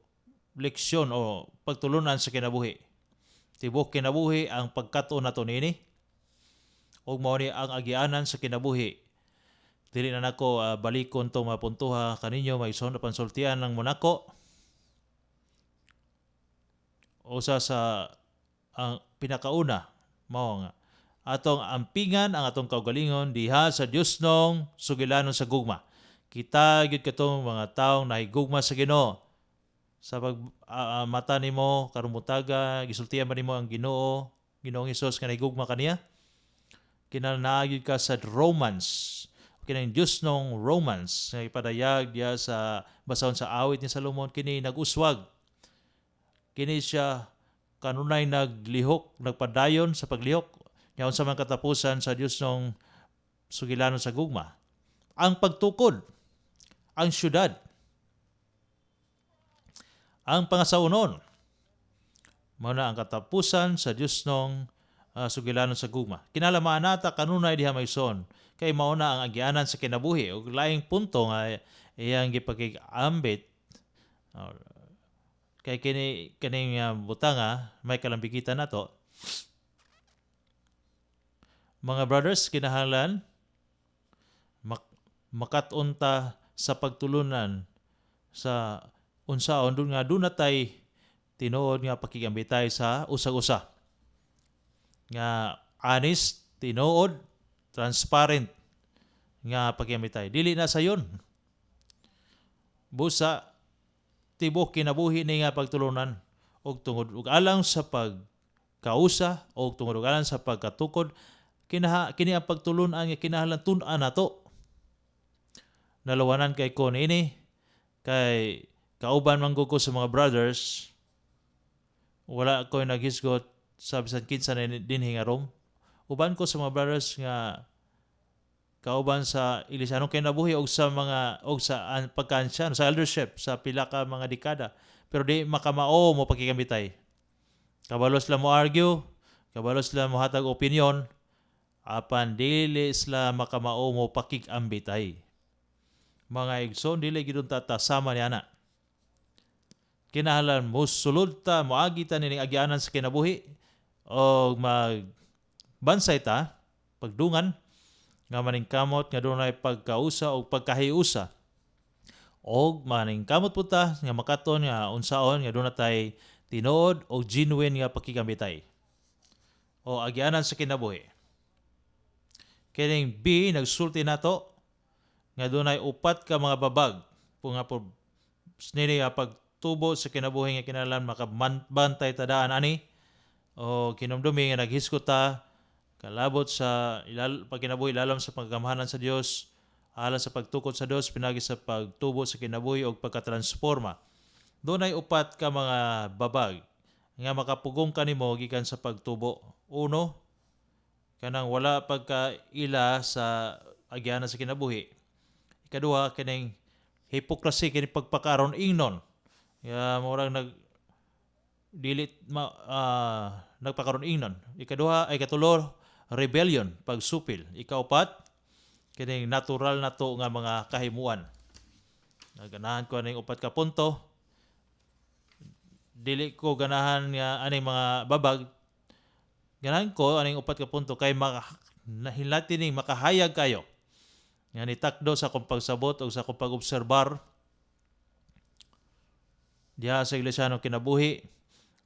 leksyon o pagtulunan sa kinabuhi. Tibok kinabuhi ang pagkatuon nato niini ug mao ni ang agianan sa kinabuhi. Dili na nako balikon tong mapuntuha kaninyo, may na pansultian ng Monaco. Usa sa ang pinakauna mao nga atong ampingan ang atong kaugalingon diha sa Dios nong sugilanon sa gugma. Kita gyud katong mga taong nahigugma sa Ginoo. Sa pag mata nimo karong mutaga, gisultian ba nimo ang Ginoo, Ginoong Hesus, nga nahigugma kaniya? Kinahanglan gyud ka sa romance. Kining Dios nong romance nga ipadayag diha sa basahon sa Awit ni Salomon, kini nag-uswag. Kini siya kanunay naglihok, nagpadayon sa paglihok. Nya unsa man katapusan sa Dios nong sugilanon sa gugma? Ang pagtukod, ang syudad, ang pangasawnon. Mao na ang katapusan sa Dios nong sugilanon sa gugma. Kinalamaan nata kanunay diha may son kay mao na ang agianan sa kinabuhi. Ug laing punto nga iyang gipakig-ambit kay kini kining butanga may kalambigitan nato. Mga brothers, kinahanglan makat-on ta sa pagtulunan sa unsaon dun nga duna tay tinuod nga pakigambitay sa usag-usa nga honest, tinuod, transparent nga pakigambitay. Dili na sayon. Busa tibuok kinabuhi ni nga pagtulunan og tungod ug alang sa pagkausa o tungod ug alang sa pagkatukod kinaha kini ang pagtulunan nga kinahanglan tun-an nato. Nalawanan kay ko niini kay kauban man ko sa mga brothers, wala ko naghisgot sa bisan kinsa na dinhi nga room. Uban ko sa mga brothers nga kauban sa iglesia anong kinabuhi og sa mga og sa pagkaansyano sa eldership sa pila ka mga dekada, pero di makamao mo pakigambitay. Kabalo sila mo argue, kabalo sila mo hatag opinion, apan dili sila makamao mo pakigambitay. Mga igsoon, dili gid ta sama ni ana. Kinahanglan mo sulod ta, moagi ta nining agianan sa kinabuhi og magbansay ta pagdungan nga maningkamot nga dunay pagkausa o pagkahiusa og maningkamot pud ta nga makaton nga unsaon nga duna tay tinuod og genuine nga pakigambitay o agianan sa kinabuhi. Kining B, nagsulti nato nga dunay upat ka mga babag po nga po nini nga pagtubo sa kinabuhi nga kinahanglan makabantay ta daan ani o kinumdumi nga naghisgot ta kalabot sa pagkinabuhi lalom sa paggamhanan sa Dios, alang sa pagtukod sa Dios pinagi sa pagtubo sa kinabuhi og pagkatransforma. Dunay upat ka mga babag nga makapugong kanimo gikan sa pagtubo. Uno, kanang wala pagkaila sa agianan sa kinabuhi. Ikaduha, kining hypocrisy, kini pagpakaron ingnon. Ya murag nag dili ma, nagpakaron ingnon. Ikaduha ay katulo, rebellion, pagsupil. Ikaupat, kining natural nato nga mga kahimuan. Naganahan ko aning upat ka punto. Dili ko ganahan nga aning mga babag. Ganahan ko aning upat ka punto kay nahilati ning makahayag kayo nga nitakdo sa akong pagsabot o sa akong pag-obserbar diha sa iglesia ng kinabuhi,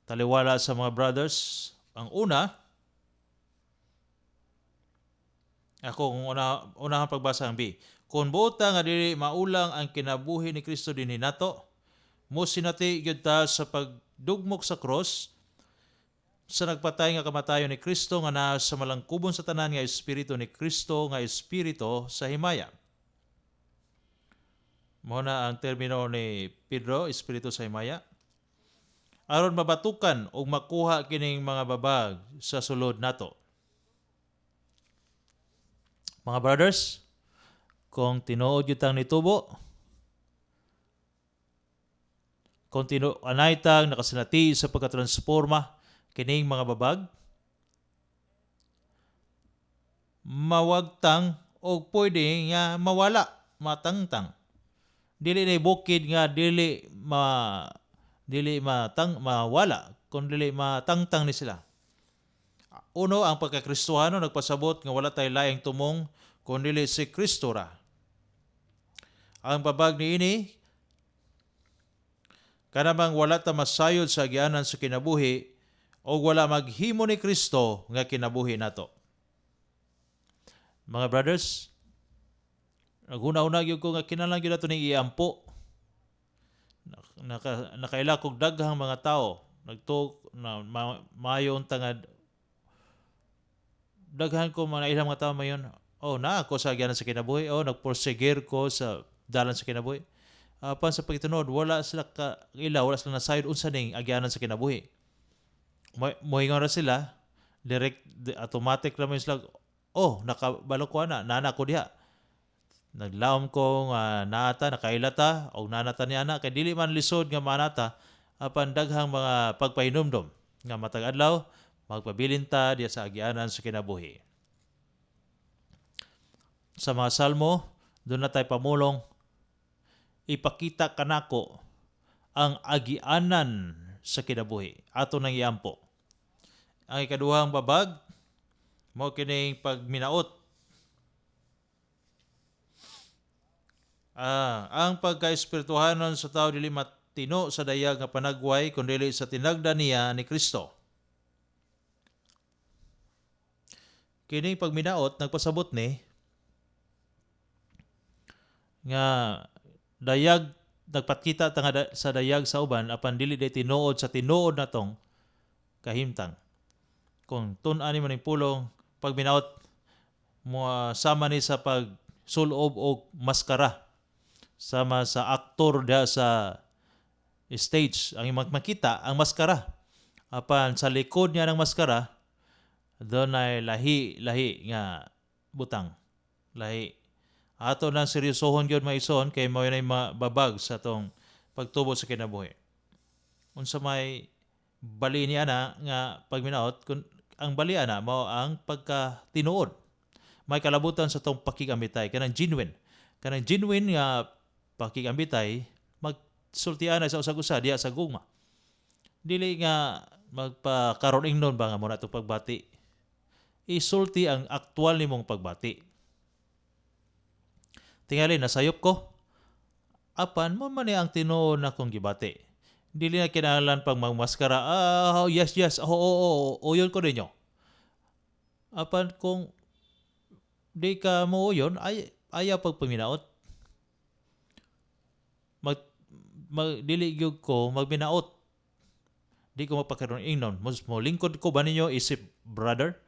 taliwala sa mga brothers. Ang una, ako kung unahang pagbasa ang B. Kung buota nga dili maulang ang kinabuhi ni Kristo dinhi nato, mo sinati gyud ta sa pagdugmok sa cross sa nagpatay nga kamatayon ni Kristo nga naa sa malangkubon sa tanan nga espiritu ni Kristo nga espiritu sa himaya. Mao na ang termino ni Pedro, espiritu sa himaya. Aron mabatukan ug makuha kining mga babag sa sulod nato. Mga brothers, kung tinuod gyud tang nitubo, kung anay tang nakasinati sa pagkatransforma kining mga babag, mawagtang og pwede nga mawala, matangtang. Dili na bukid nga dili matang mawala, kung dili matangtang ni sila. Uno, ang pagkakristohano nagpasabot nga wala tay laing tumong kun dili si Kristo ra. Ang babag niini kanamang wala ta masayod sa agianan sa kinabuhi o wala maghimo ni Kristo nga kinabuhi nato. Mga brothers, naghuna-huna gyud ko nga kinahanglan gyud nato ning iampo. Nakaila kog daghang mga tao nagtuo na maayo unta nga daghan ko mga ilang mga tao mayon, "Oh, na ako sa agyanan sa kinabuhi, oh, nagproseger ko sa dalan sa kinabuhi." Apan sa pagtinuod, wala sila ka ila, wala sila nasayod unsa ning agyanan sa kinabuhi. Moingon ra sila, direct automatic ra man sila, "Oh, nakabalo ko ana, nana ko diha. Naglaom ko nga naata, nakaila ta, og nanata ni ana," kay dili man lisod nga manata, apan daghang mga pagpahinumdom nga matag adlaw magpabilin ta diya sa agianan sa kinabuhi. Sa mga Salmo, doon na tayo pamulong, "Ipakita kanako ang agianan sa kinabuhi." Ato nang iampo. Ang ikaduhang babag, mao kining pagminaot. Ang pagkaespirituhanon sa tao dili matino sa dayag nga panagway kun dili sa tinagda niya ni Kristo. Kining pagminaot nagpasabot ni nga dayag nagpakita ta nga sa dayag sa uban apan dili day tinuod sa tinuod natong kahimtang. Kung tun-an nimo ning pulong, pag minaot mo, sama ni sa pagsulob og maskara, sama sa aktor diha sa stage, ang imong makita ang maskara, apan sa likod niya ng maskara dunay lahi lahi nga butang, lahi. Ato nang seryosohon gyud, mga igsoon, kay mao nay mababag sa atong pagtubo sa kinabuhi. Unsa may bali niya na nga pagminaot? Kun ang bali ana mao ang pagka tinuod, may kalabutan sa atong pakigambitay, kanang genuine nga pakigambitay, magsultian sa usag usa diha sa gugma, dili nga magpakaron ingnon ba nga mo na itong pagbati. Isulti ang aktual nimong pagbati. Tingali nasayop ko, apan mo man ni ang tinuod na kong gibati. Dili na kinahanglan pag magmaskara, "Ah, yes, oo, uyon ko ninyo." Apan kung di ka mo uyon, ay ayaw pagpaminaot. Mag dili gyud ko magbinaot. Di ko magpakaroon ingnon. Mas mo lingkod ko ba ninyo isip brother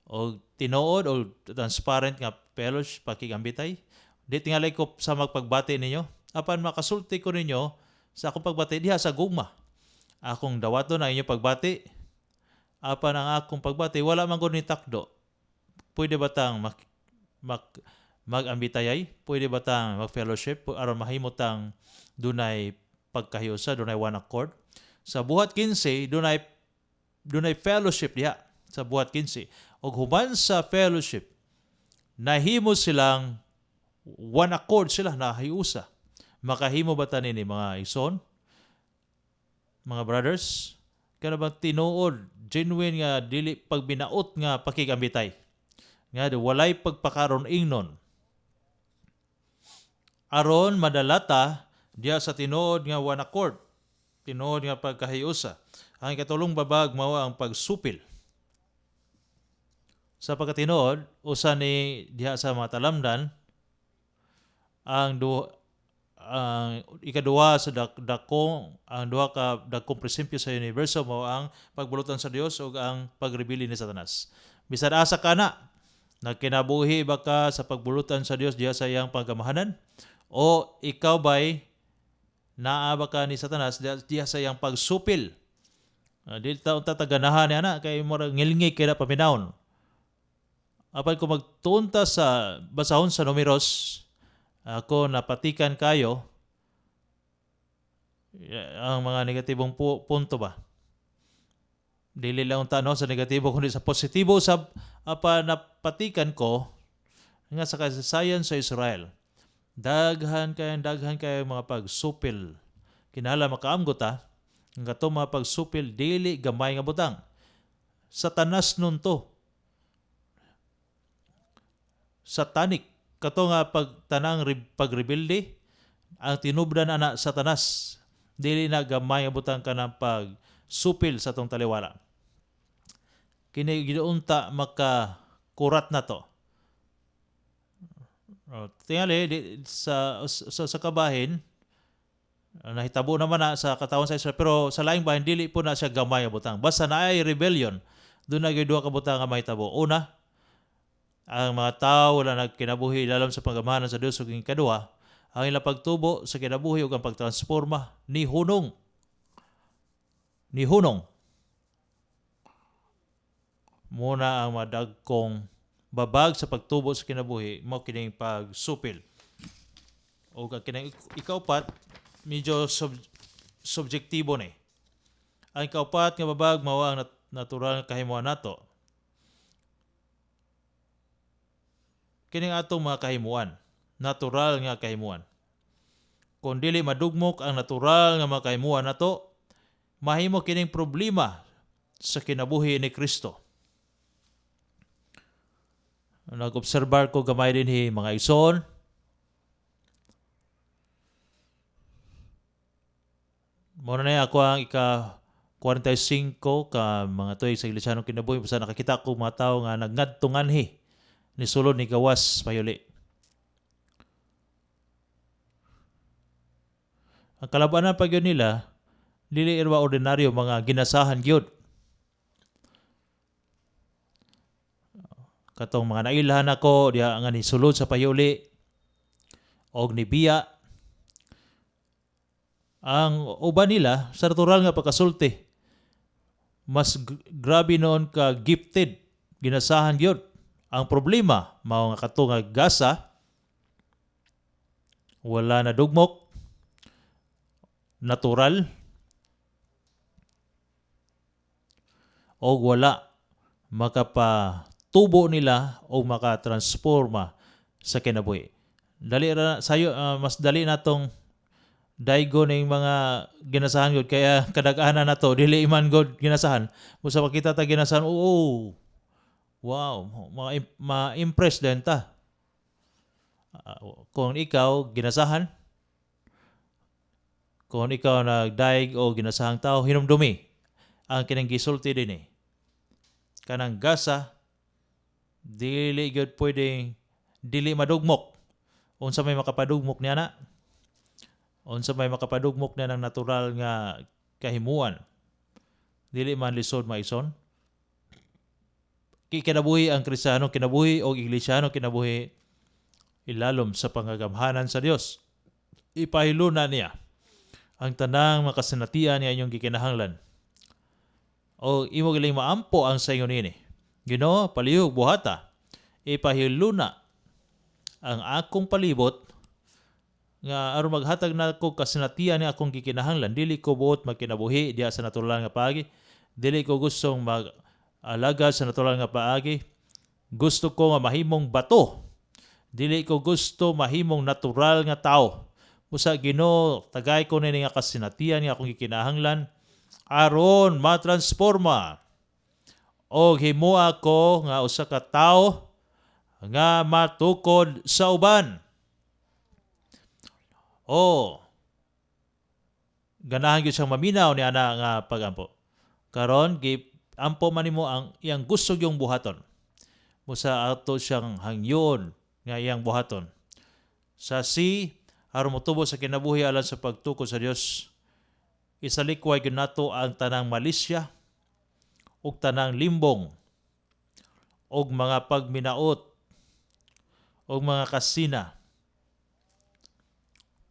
o tinuod o transparent nga fellowship pakigambitay? Di tingali ko sa magpagbati ninyo. Apan makasulti ko ninyo sa akong pagbati diha sa gugma. Akong dawaton ang inyong pagbati. Apan ang akong pagbati wala man gud ni takdo. Pwede ba tang mag-ambitayay? Pwede ba tang mag-fellowship aron mahimo tang dunay pagkahiusa, dunay one accord? Sa Buhat 15, dunay fellowship diha sa Buhat 15. Ug human sa fellowship, nahimo silang one accord sila, nahiusa. Makahimo ba ta nini, mga igsoon? Mga brothers? Kana bang tinuod, genuine nga dili pagbinaot nga pakigambitay? Nga walay pagpakaron ingnon. Aron madalata diha sa tinuod nga one accord, tinuod nga pagkahiusa. Ang ikatulong babag mao ang pagsupil. Sa pagkatinuod, usa ni diha sa mga talamdan, ang ikaduha sa dakong, ang duha ka dakong prinsipyo sa universo mao ang pagbulutan sa Dios ug ang pagrebelde ni Satanas. Bisan asa ka na, nagkinabuhi ba ka sa pagbulutan sa Dios diha sa iyang pagkamahanan, o ikaw ba'y naa ba ka ni Satanas diha sa iyang pagsupil? Dili ta unta taganahan niya na kay murag ngilngig kay na paminawon. Apan kung magtuon ta sa basahon sa Numeros, ako napatikan kayo ang mga negatibong punto ba. Dili lang unta no sa negatibo kundi sa positibo sa apa. Napatikan ko nga sa kasaysayan sa Israel, daghan kay mga pagsupil. Kinahanglan makaamgot ta ang katong mga pagsupil dili gamay nga butang. Satanas nun to, satanic kato nga pagtanang pagrebelde. Ang tinubdan ana Satanas. Dili na gamay nga butang kanang pagsupil sa atong taliwala. Kini giunta makakurat na to. Oh, tingali di, sa kabahin nahitabo naman na sa katawan sa Israel, pero sa laing bahin dili po na siya gamay nga butang. Basta naay rebellion, duna gyud duha ka butang nga mahitabo. Una, ang mga tao wala nagkinabuhi lalom sa panggamahanan sa Dios, ug ikaduha, ang ilang pagtubo sa kinabuhi ug ang pagtransforma ni hunong, ni hunong. Muna ang madagkong babag sa pagtubo sa kinabuhi mao kining pagsupil. O ang kining ikaupat, medyo subjektibo ni. Ang ikaupat nga babag mao ang natural nga kahimuan nato. Kining atong mga kahimuan, natural nga kahimuan. Kung dili madugmok ang natural nga mga kahimuan nato, mahimo kining problema sa kinabuhi ni Kristo. Nag-obserbar ko gamay dinhi, mga igsoon. Muna na ako ang ika 45 ka mga tuig sa Iglesia kinabuhi, basta nakakita ko mga tawo nga nagngadtunganhi ni sulod ni gawas payuli. Ang kalabanan pa gyud nila dili irwa ordinaryo, mga ginasahan gyud. Katong mga nailhan ako diha nga nisulod sa pahiuli og nibiya ang uban nila sa natural nga pagkasulti, mas grabe noon ka gifted, ginasahan gyud. Ang problema mao nga kato nga gasa wala na dugmok natural og wala makapatubo nila o makatransforma sa kinabuhi. Dali ra sayo, mas dali natong daigo ning mga ginasahan gud, kaya kadaghanan nato dili man gud ginasahan. Busa makita ta ginasahan, oo, wow, ma-impress din ta. Kung ikaw ginasahan, kung ikaw nagdaig o ginasahang tao, hinumdumi ang kining gisulti dinhi. Kanang gasa dili gyud pwedeng dili madugmok. Unsa may makapadugmok niya na? Unsa may makapadugmok niya ng natural nga kahimuan? Dili man lisod maison. Kinabuhi ang Kristiyano, kinabuhi o Iglesiano, kinabuhi ilalom sa pangagamhanan sa Dios. Ipahiluna niya ang tanang makasinatian niya inyong gikinahanglan. O imo giling maampo ang sa ingon nini. Ginoo, palihog buhata. Ipahiluna ang akong palibot nga aron maghatag na ko kasinatian ni akong gikinahanglan. Dili ko buot magkinabuhi diha sa natural nga paagi. Dili ko gustong mag-alaga sa natural nga paagi. Gusto ko nga mahimong bato. Dili ko gusto mahimong natural nga tao. Busa Ginoo, tagay ko nini nga kasinatian nga akong gikinahanglan aron matransforma og himoa ko nga usa ka tawo nga matukod sa uban. O ganahan gyud siyang maminaw ni ana nga pagampo. Karon gi ampo man nimo ang iyang gusto yung buhaton. Musa ato siyang hangyon nga iyang buhaton. Sa C, aron motubo sa kinabuhi alang sa pagtukod sa Dios, isalikway gyud nato ang tanang malisya ug tanang limbong ug mga pagminaot ug mga kasina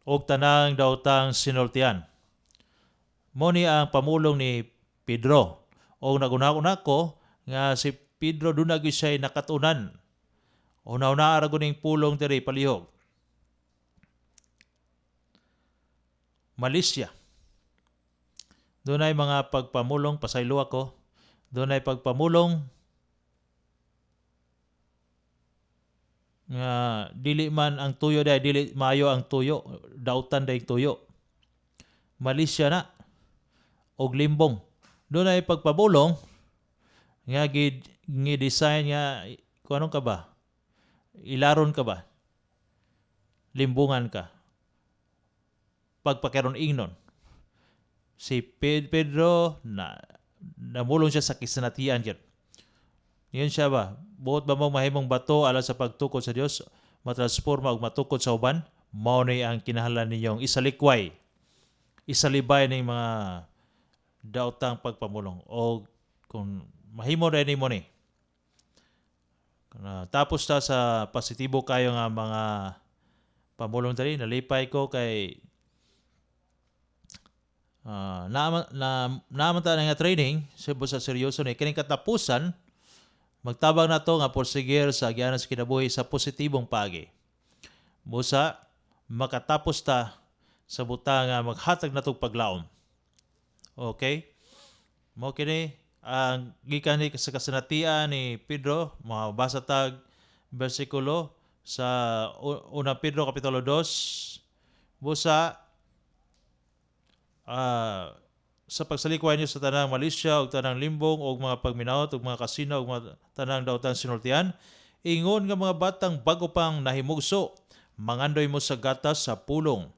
ug tanang daotang sinultian. Mo ni ang pamulong ni Pedro. O naguna-una ko nga si Pedro duna gyud siya'y nakatunan. Una-una ra ning pulong diri, palihog. Malisya. Dunay mga pagpamulong, pasaylo ako. Dunay pagpamulong nga dili man ang tuyo dai, dili maayo ang tuyo, dautan dai tuyo. Malisya na og limbong. Dunay pagpamulong nga gi design nga kung anong ka ba? Ilaron ka ba? Limbungan ka. Pagpakaron ingnon. Si Pedro na namulong siya sa kisanatian gyud. Yun siya ba? Buot ba mo mahimong bato alang sa pagtukod sa Dios, matransforma ug matukod sa uban? Mao ni ang kinahanglan ninyong isalikway. Isalibay ning mga daotang pagpamulong o kung mahimo rin nimo ni. Tapos ta sa positibo kayo nga mga pamulong diri, nalipay ko kay na naaman ta nga training sa seryoso ni kining katapusan, magtabang nato nga porsigir sa agyanan sa kinabuhi sa positibong paagi. Busa makatapos ta sa buta nga maghatag natog paglaom. Okay? Mo kini ang gikan ni sa kasinatian ni Pedro, mga basa tag bersikulo sa una Pedro kapitulo 2. Busa sa pagsalikway niyo sa tanang malisya ug tanang limbong ug mga pagminaot ug mga kasino ug mga tanang dautan sinultian, ingon nga mga batang bago pang nahimugso, mangandoy mo sa gatas sa pulong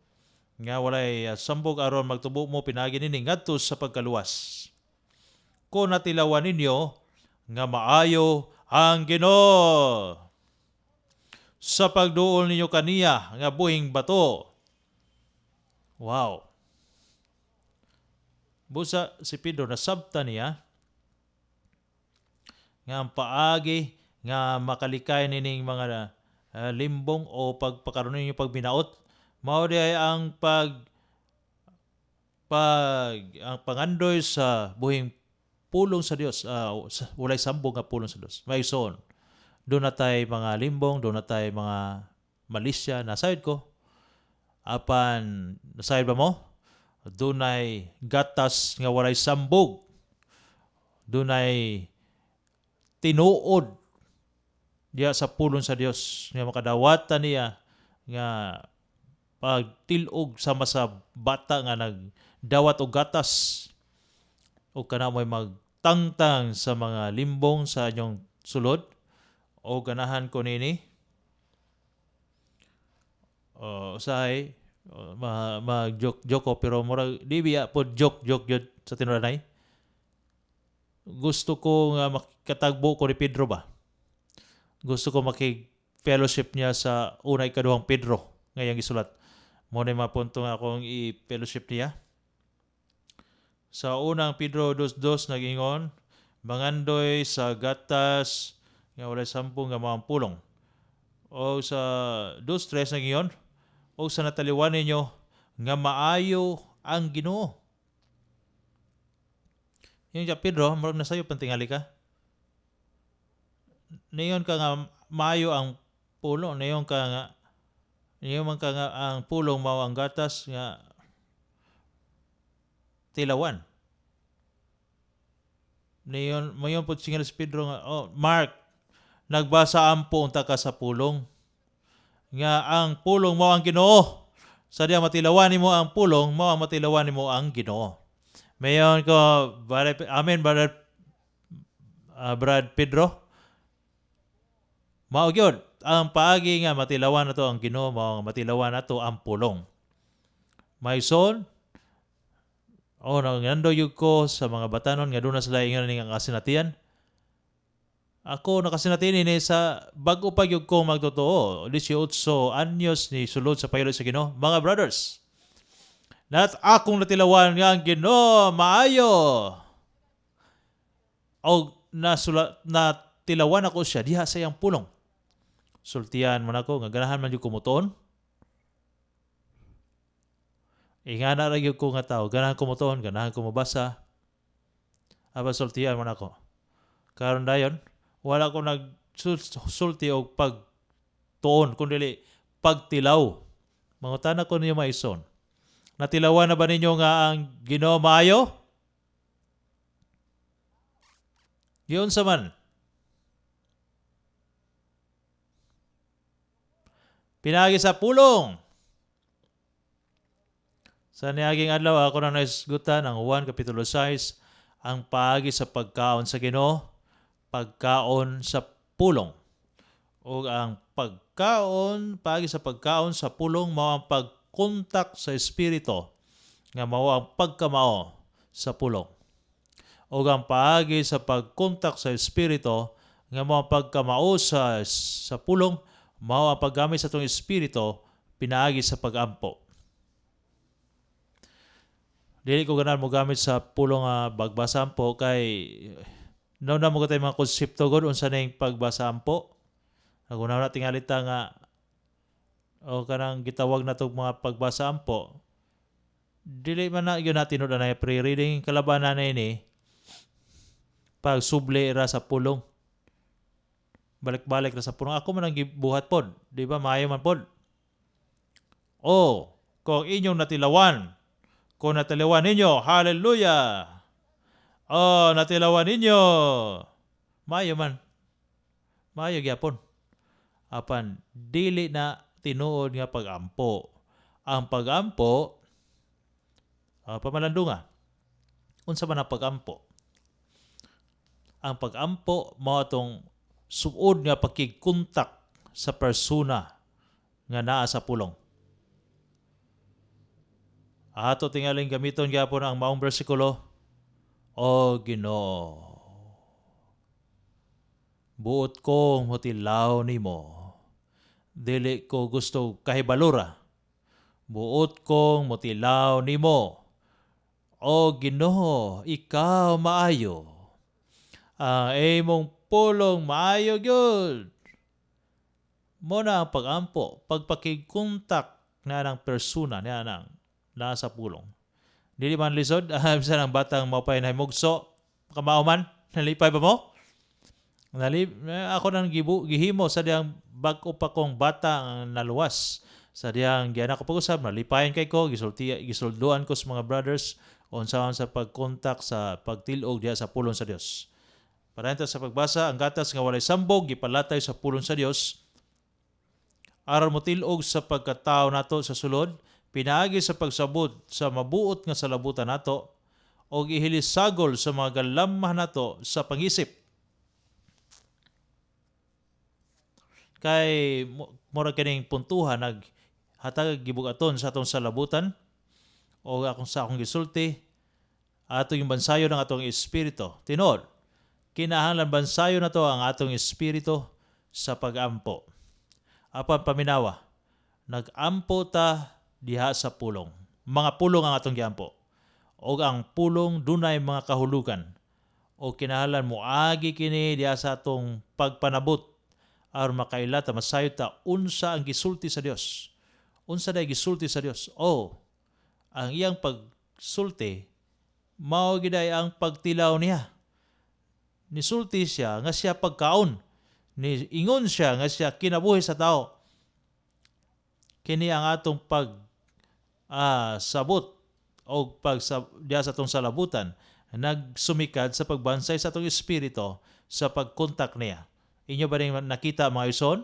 nga walay sambog aron magtubo mo pinaagi nini ngadto sa pagkaluwas, kung natilawan ninyo nga maayo ang Ginoo. Sa pagduol ninyo kaniya nga buhing bato. Wow. Busa si Pedro nasabta niya nga ang paagi nga makalikay nining mga limbong o pagpakaroon ninyo pagbinaot mao diay ang pag pag ang pangandoy sa buhing pulong sa Dios, walay sambong nga pulong sa Dios. May son, duna tay mga limbong, duna tay mga malisya, nasayod ko. Apan nasayod ba mo? Dunay gatas nga walay sambog. Dunay tinuod diya sa pulong sa Dios nga makadawatan niya nga pagtil-og sama sa bata nga nagdawat og gatas, o kana mo'y magtangtang sa mga limbong sa inyong sulod. O ganahan ko nini o usahay ma mag joke joke ko, pero murag di biya pod joke joke gyud sa tinuranay. Gusto ko nga makatagbo ko ni Pedro ba. Gusto ko makig fellowship niya sa una, ikaduhang Pedro ngayong gisulat. Mo na mapunto nga akong i-fellowship niya. Sa unang Pedro 2:2 nag-ingon, mangandoy sa gatas nga walay sambong nga mga pulong. O sa 2:3 nag-ingon, o sa nataliwan ninyo nga maayo ang Ginoo. Yung sa Pedro, murag nasayo pantingali ka. Niyon ka nga maayo ang pulong, niyon man ka nga ang pulong mao ang gatas nga tilawan. Niyon mayon pud singal si Pedro nga, "Oh, Mark, nagbasa ampo unta ka sa pulong nga ang pulong mao ang Ginoo. Sa diya matilawan nimo ang pulong, mao ang matilawan nimo ang Ginoo." Mayon ko, bare, amen, brother, Brad Pedro. Mao gyud ang paagi nga matilawan nato ang Ginoo, mao nga matilawan nato ang pulong. My son, oh, nangandoy gyud ko sa mga batanon nga duna sila ingon ning kasinatian. Ako nakasinati ni sa bag-o pa gyud ko magtotoo, 18 anyos ni sulod sa paylo sa Ginoo. Mga brothers, nat akong natilawan nga ang Ginoo maayo. Og nasula natilawan ako siya diha sa iyang pulong. Sultian man ako nga ganahan man gyud ko motuon. Ingana ra gyud ko nga tao, ganahan ko motuon, ganahan ko mobasa. Apan sultian man ako. Karon dayon, wala ko nagsulti og pagtuon kun dili pagtilaw. Mangutana ko ninyo, maison. Natilawan na ba ninyo nga ang Ginoo maayo? Giunsa man? Pinaagi sa pulong. Sa niaging adlaw ako na naisgutan ang Juan Kapitulo 6, ang paagi sa pagkaon sa Ginoo, pagkaon sa pulong. O ang pagkaon, paagi sa pagkaon sa pulong mao ang pagkontak sa espiritu nga mao ang pagkamao sa pulong. O ang paagi sa pagkontak sa espiritu nga mao ang pagkamao sa pulong, mao ang paggamit sa atong espiritu pinaagi sa pagampo. Dili ko ganahan mo gamit sa pulong nga pagbasa ampo kay na mo tay mga konsepto gud unsa ning pagbasa ampo. Naguna na tingali ta nga o kanang gitawag na tog mga pagbasa ampo. Dili man na gyud natin na pre-reading kalabanan na ini pagsubli ra sa pulong. Balik-balik ra sa pulong. Ako man ang gibuhat pod, di ba? Maayo man pod. O, kung inyong natilawan, kung natilawan ninyo, hallelujah! Oh, natilawan ninyo. Maayo man. Maayo gyapon. Apan dili na tinuod nga pagampo. Ang pagampo, pamalandunga. Unsa man ang pagampo? Ang pagampo mao atong suod nga pakigkontak sa persona nga naa sa pulong. Ato tingaling gamiton gyapon ang maong bersikulo. O Ginoo, buot kong motilaw nimo. Dili ko gusto kahibalora. Buot kong motilaw nimo. O Ginoo, ikaw maayo. Ang imong pulong maayo gyud. Mao na ang pag-ampo, pagpakigkontak na ng persona niya nang nasa pulong. Dili man lisod, bisan ang batang maupay na mugso, kamao man, nalipay ba mo? Ako nang gihimo sa diyang bag-o pa kong bata ang naluwas. Sa diyang giana ko pag-usab, nalipayan kay ko, gisulti, gisulduan ko sa mga brothers unsaon sa pagkontak sa pagtil-og diha sa pulong sa Dios. Padayon ta sa pagbasa, ang gatas nga walay sambog gipalatay sa pulong sa Dios aron motil-og sa pagkatao nato sa sulod pinaagi sa pagsabot sa mabuot nga salabutan nato og ihilisagol sa mga galamah nato sa pangisip. Kay mura kining puntuhan nag hatag gibugaton sa atong salabutan o akong sa akong gisulti ato yung bansayo ng atong espiritu. Tinuod, kinahanglan bansayo na to ang atong espiritu sa pagampo. Apan paminawa, nagampo ta diha sa pulong. Mga pulong ang atong giampo. Og ang pulong dunay mga kahulugan. O kinahanglan moagi kini diha sa atong pagpanabot aron makaila ta, masayod ta unsa ang gisulti sa Dios. Unsa day gisulti sa Dios? Oh, ang iyang pagsulti mao giday ang pagtilaw niya. Nisulti siya nga siya pagkaon. Ni ingon siya nga siya kinabuhi sa tao. Kini ang atong pag sabot o pag sa, diya sa atong salabutan nagsumikad sa pagbansay sa atong espiritu sa pagkontak niya. Inyo ba rin nakita, mga ison?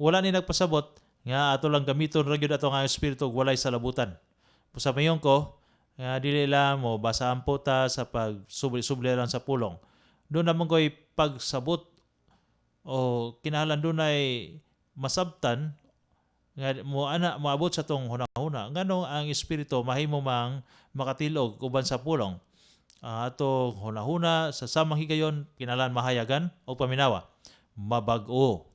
Wala ni nagpasabot nga ato lang gamiton ra gyud ato nga espiritu ug walay salabutan. Sa mayon ko nga dili lang mo basaan po ta sa pag subli lang sa pulong. Doon naman ko'y pagsabot o kinahanglan dunay masabtan nga mo ana moabot sa tong hunahuna nganong ang espiritu mahimo mang makatilog uban sa pulong. Ang atong hunahuna sa samang higayon kinahanglan mahayagan o paminawa mabag-o,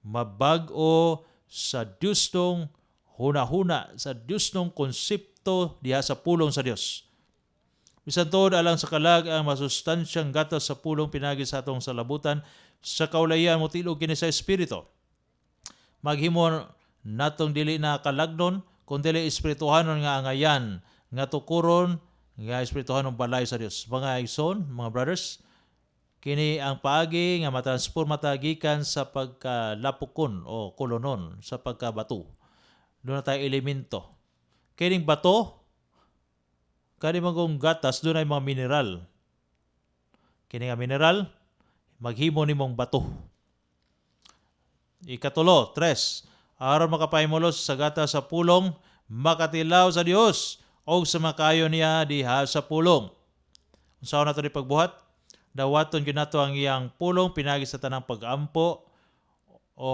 mabag-o sa Diyosnong hunahuna, sa Diyosnong konsepto diha sa pulong sa Dios. Bisan tuod alang sa kalag ang masustansyang gatas sa pulong pinagi sa atong salabutan, sa kaulayan motilog kini sa espiritu. Maghimo natong dili na kalagnon kun dili espirituhanon nga angayan nga tukuron nga espirituhanon balay sa Dios. Mga igsoon, mga brothers, kini ang paagi nga matransforma ta gikan sa pagkalapukon o kolonon sa pagkabato. Doon na tayo elemento. Kining bato, kani magong gatas, doon ay mga mineral. Kini nga mineral, maghimo nimong bato. Ikatulo, tres, aron makapahimulos sa gatas sa pulong, makatilaw sa Dios o sa makayo niya diha sa pulong. Unsaon nato ni pagbuhat? Dawaton gyud nato ang iyang pulong pinagi sa tanang pag-ampo o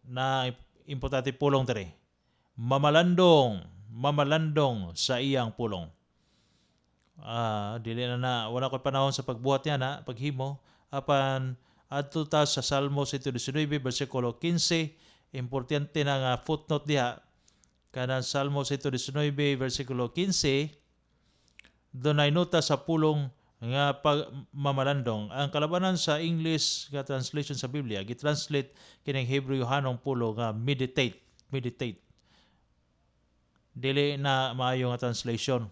na importante pulong diri. Mamalandong, mamalandong sa iyang pulong. Dili na na wala ko'y panahon sa pagbuhat niya na paghimo, apan adto ta sa Salmo 119 bersikulo 15. Importante na nga footnote diha kanang Salmo 119 bersikulo 15. Dunay nota sa pulong nga pagmamalandong. Ang kalabanan sa English nga translation sa Biblia gitranslate kining Hebreohanong pulong nga meditate, meditate. Dili na maayo nga translation.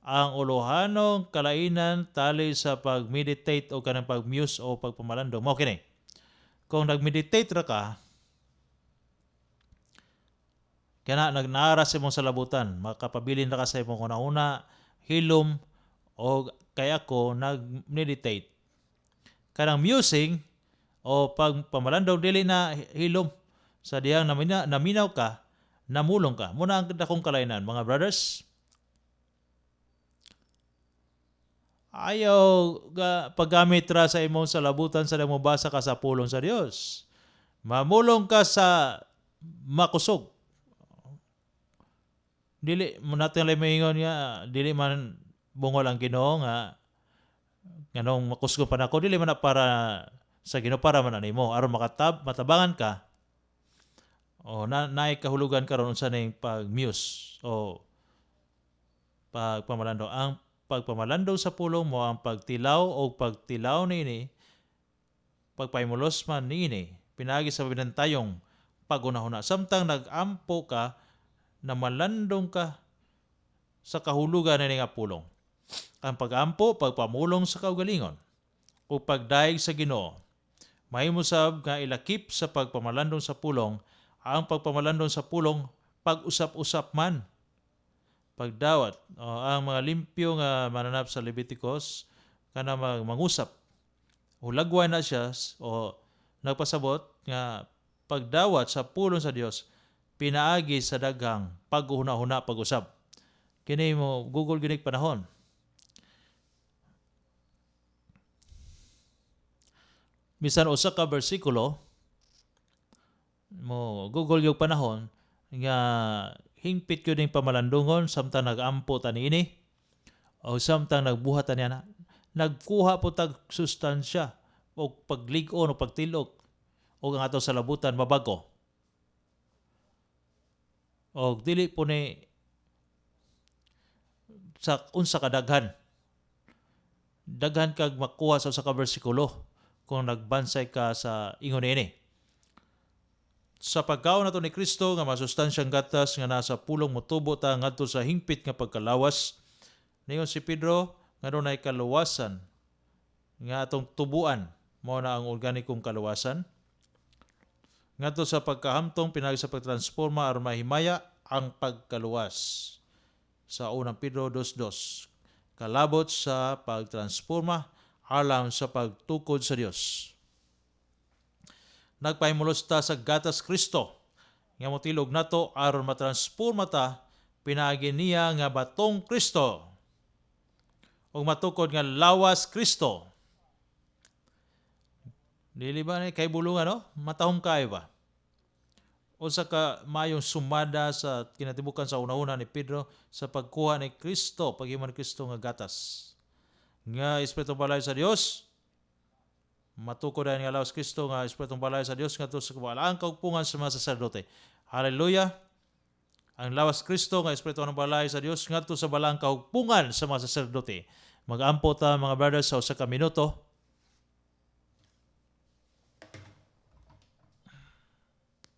Ang ulohanong kalainan tali sa pag-meditate o kanang pag-muse o pagpamalandong mao kini: kung nag-meditate ra ka kana nagnara sa imong salabutan, makapabilin ra ka sa imong una hilom o kay ako nag-meditate, kanang musing o pagpamalandong, dili na hilom sa diyang naminaw ka, namulong ka. Muna ang dakong kalainan, mga brothers. Ayaw ga, paggamit ra sa imong salabutan sa mo basa ka sa pulong sa Dios. Mamulong ka sa makusog. Dili mo natin lang maingon nga dili man bungol ang Ginoo nga nganong makusgo pa nako. Dili man na para sa Ginoo, para man nimo aron matabangan ka o na naay kahulugan karon unsa ning pag-muse o Pagpamalandong. Ang pagpamalandong sa pulong mao ang pagtilaw o pagtilaw niini, pagpahimulos man niini, pinaagi sa binantayong paghunahuna. Samtang nag-ampo ka, na malandong ka sa kahulugan niini nga pulong. Ang pag-ampo, pagpamulong sa kaugalingon, o pagdayeg sa Ginoo. Mahimo sab nga ilakip sa pagpamalandong sa pulong, ang pagpamalandong sa pulong, pag-usap-usap man. Pagdawat, o, ang mga limpyo nga mananap sa Leviticus, kana mangusap. Hulagway na siya o nagpasabot nga pagdawat sa pulong sa Dios pinaagi sa daghang paghuhuna-huna, pag-usap. Kini mo gugol ginig panahon. Bisan usa ka bersikulo mo gugol yung panahon nga hingpit gyud ning pamalandungon samtang nag-ampo ta niini o samtang nagbuhat ta niya, nagkuha po tag sustansya o paglig-on o pagtilok o ang ato sa labutan mabago. O dili po ni sa unsa ka daghan. Daghan kag makuha sa usa ka bersikulo kung nagbansay ka sa ingon niini. Sa pagkaon nato ni Kristo nga masustansyang gatas nga nasa pulong, motubo ta ngadto sa hingpit nga pagkalawas. Ningon si Pedro nga dunay kaluwasan nga atong tubuan, mao na ang organikong kaluwasan. Ngadto sa pagkahamtong pinaagi sa pagtransforma aron mahimaya ang pagkaluwas. Sa Unang Pedro 2:2. Kalabot sa pagtransforma alang sa pagtukod sa Dios. Nagpahimulos ta sa gatas Kristo nga motilog nato aron matransforma ta pinaagi niya nga batong Kristo ug matukod nga lawas Kristo. Dili ba ni kay bulungan, no? Matahom kayo ba? Unsa ka maayong sumada sa kinatibukan sa una-una ni Pedro sa pagkuha ni Kristo, paghimo ni Kristo nga gatas. Nga Espiritong balay sa Dios, matukod nga lawas Kristo nga Espiritong balay sa Dios ngadto sa kabalaang kaugpungan sa mga saserdote. Hallelujah! Ang lawas Kristo nga Espiritu ng balay sa Dios ngadto sa balaang kahugpungan sa mga saserdote. Magampo ta, mga brothers, sa usa ka minuto.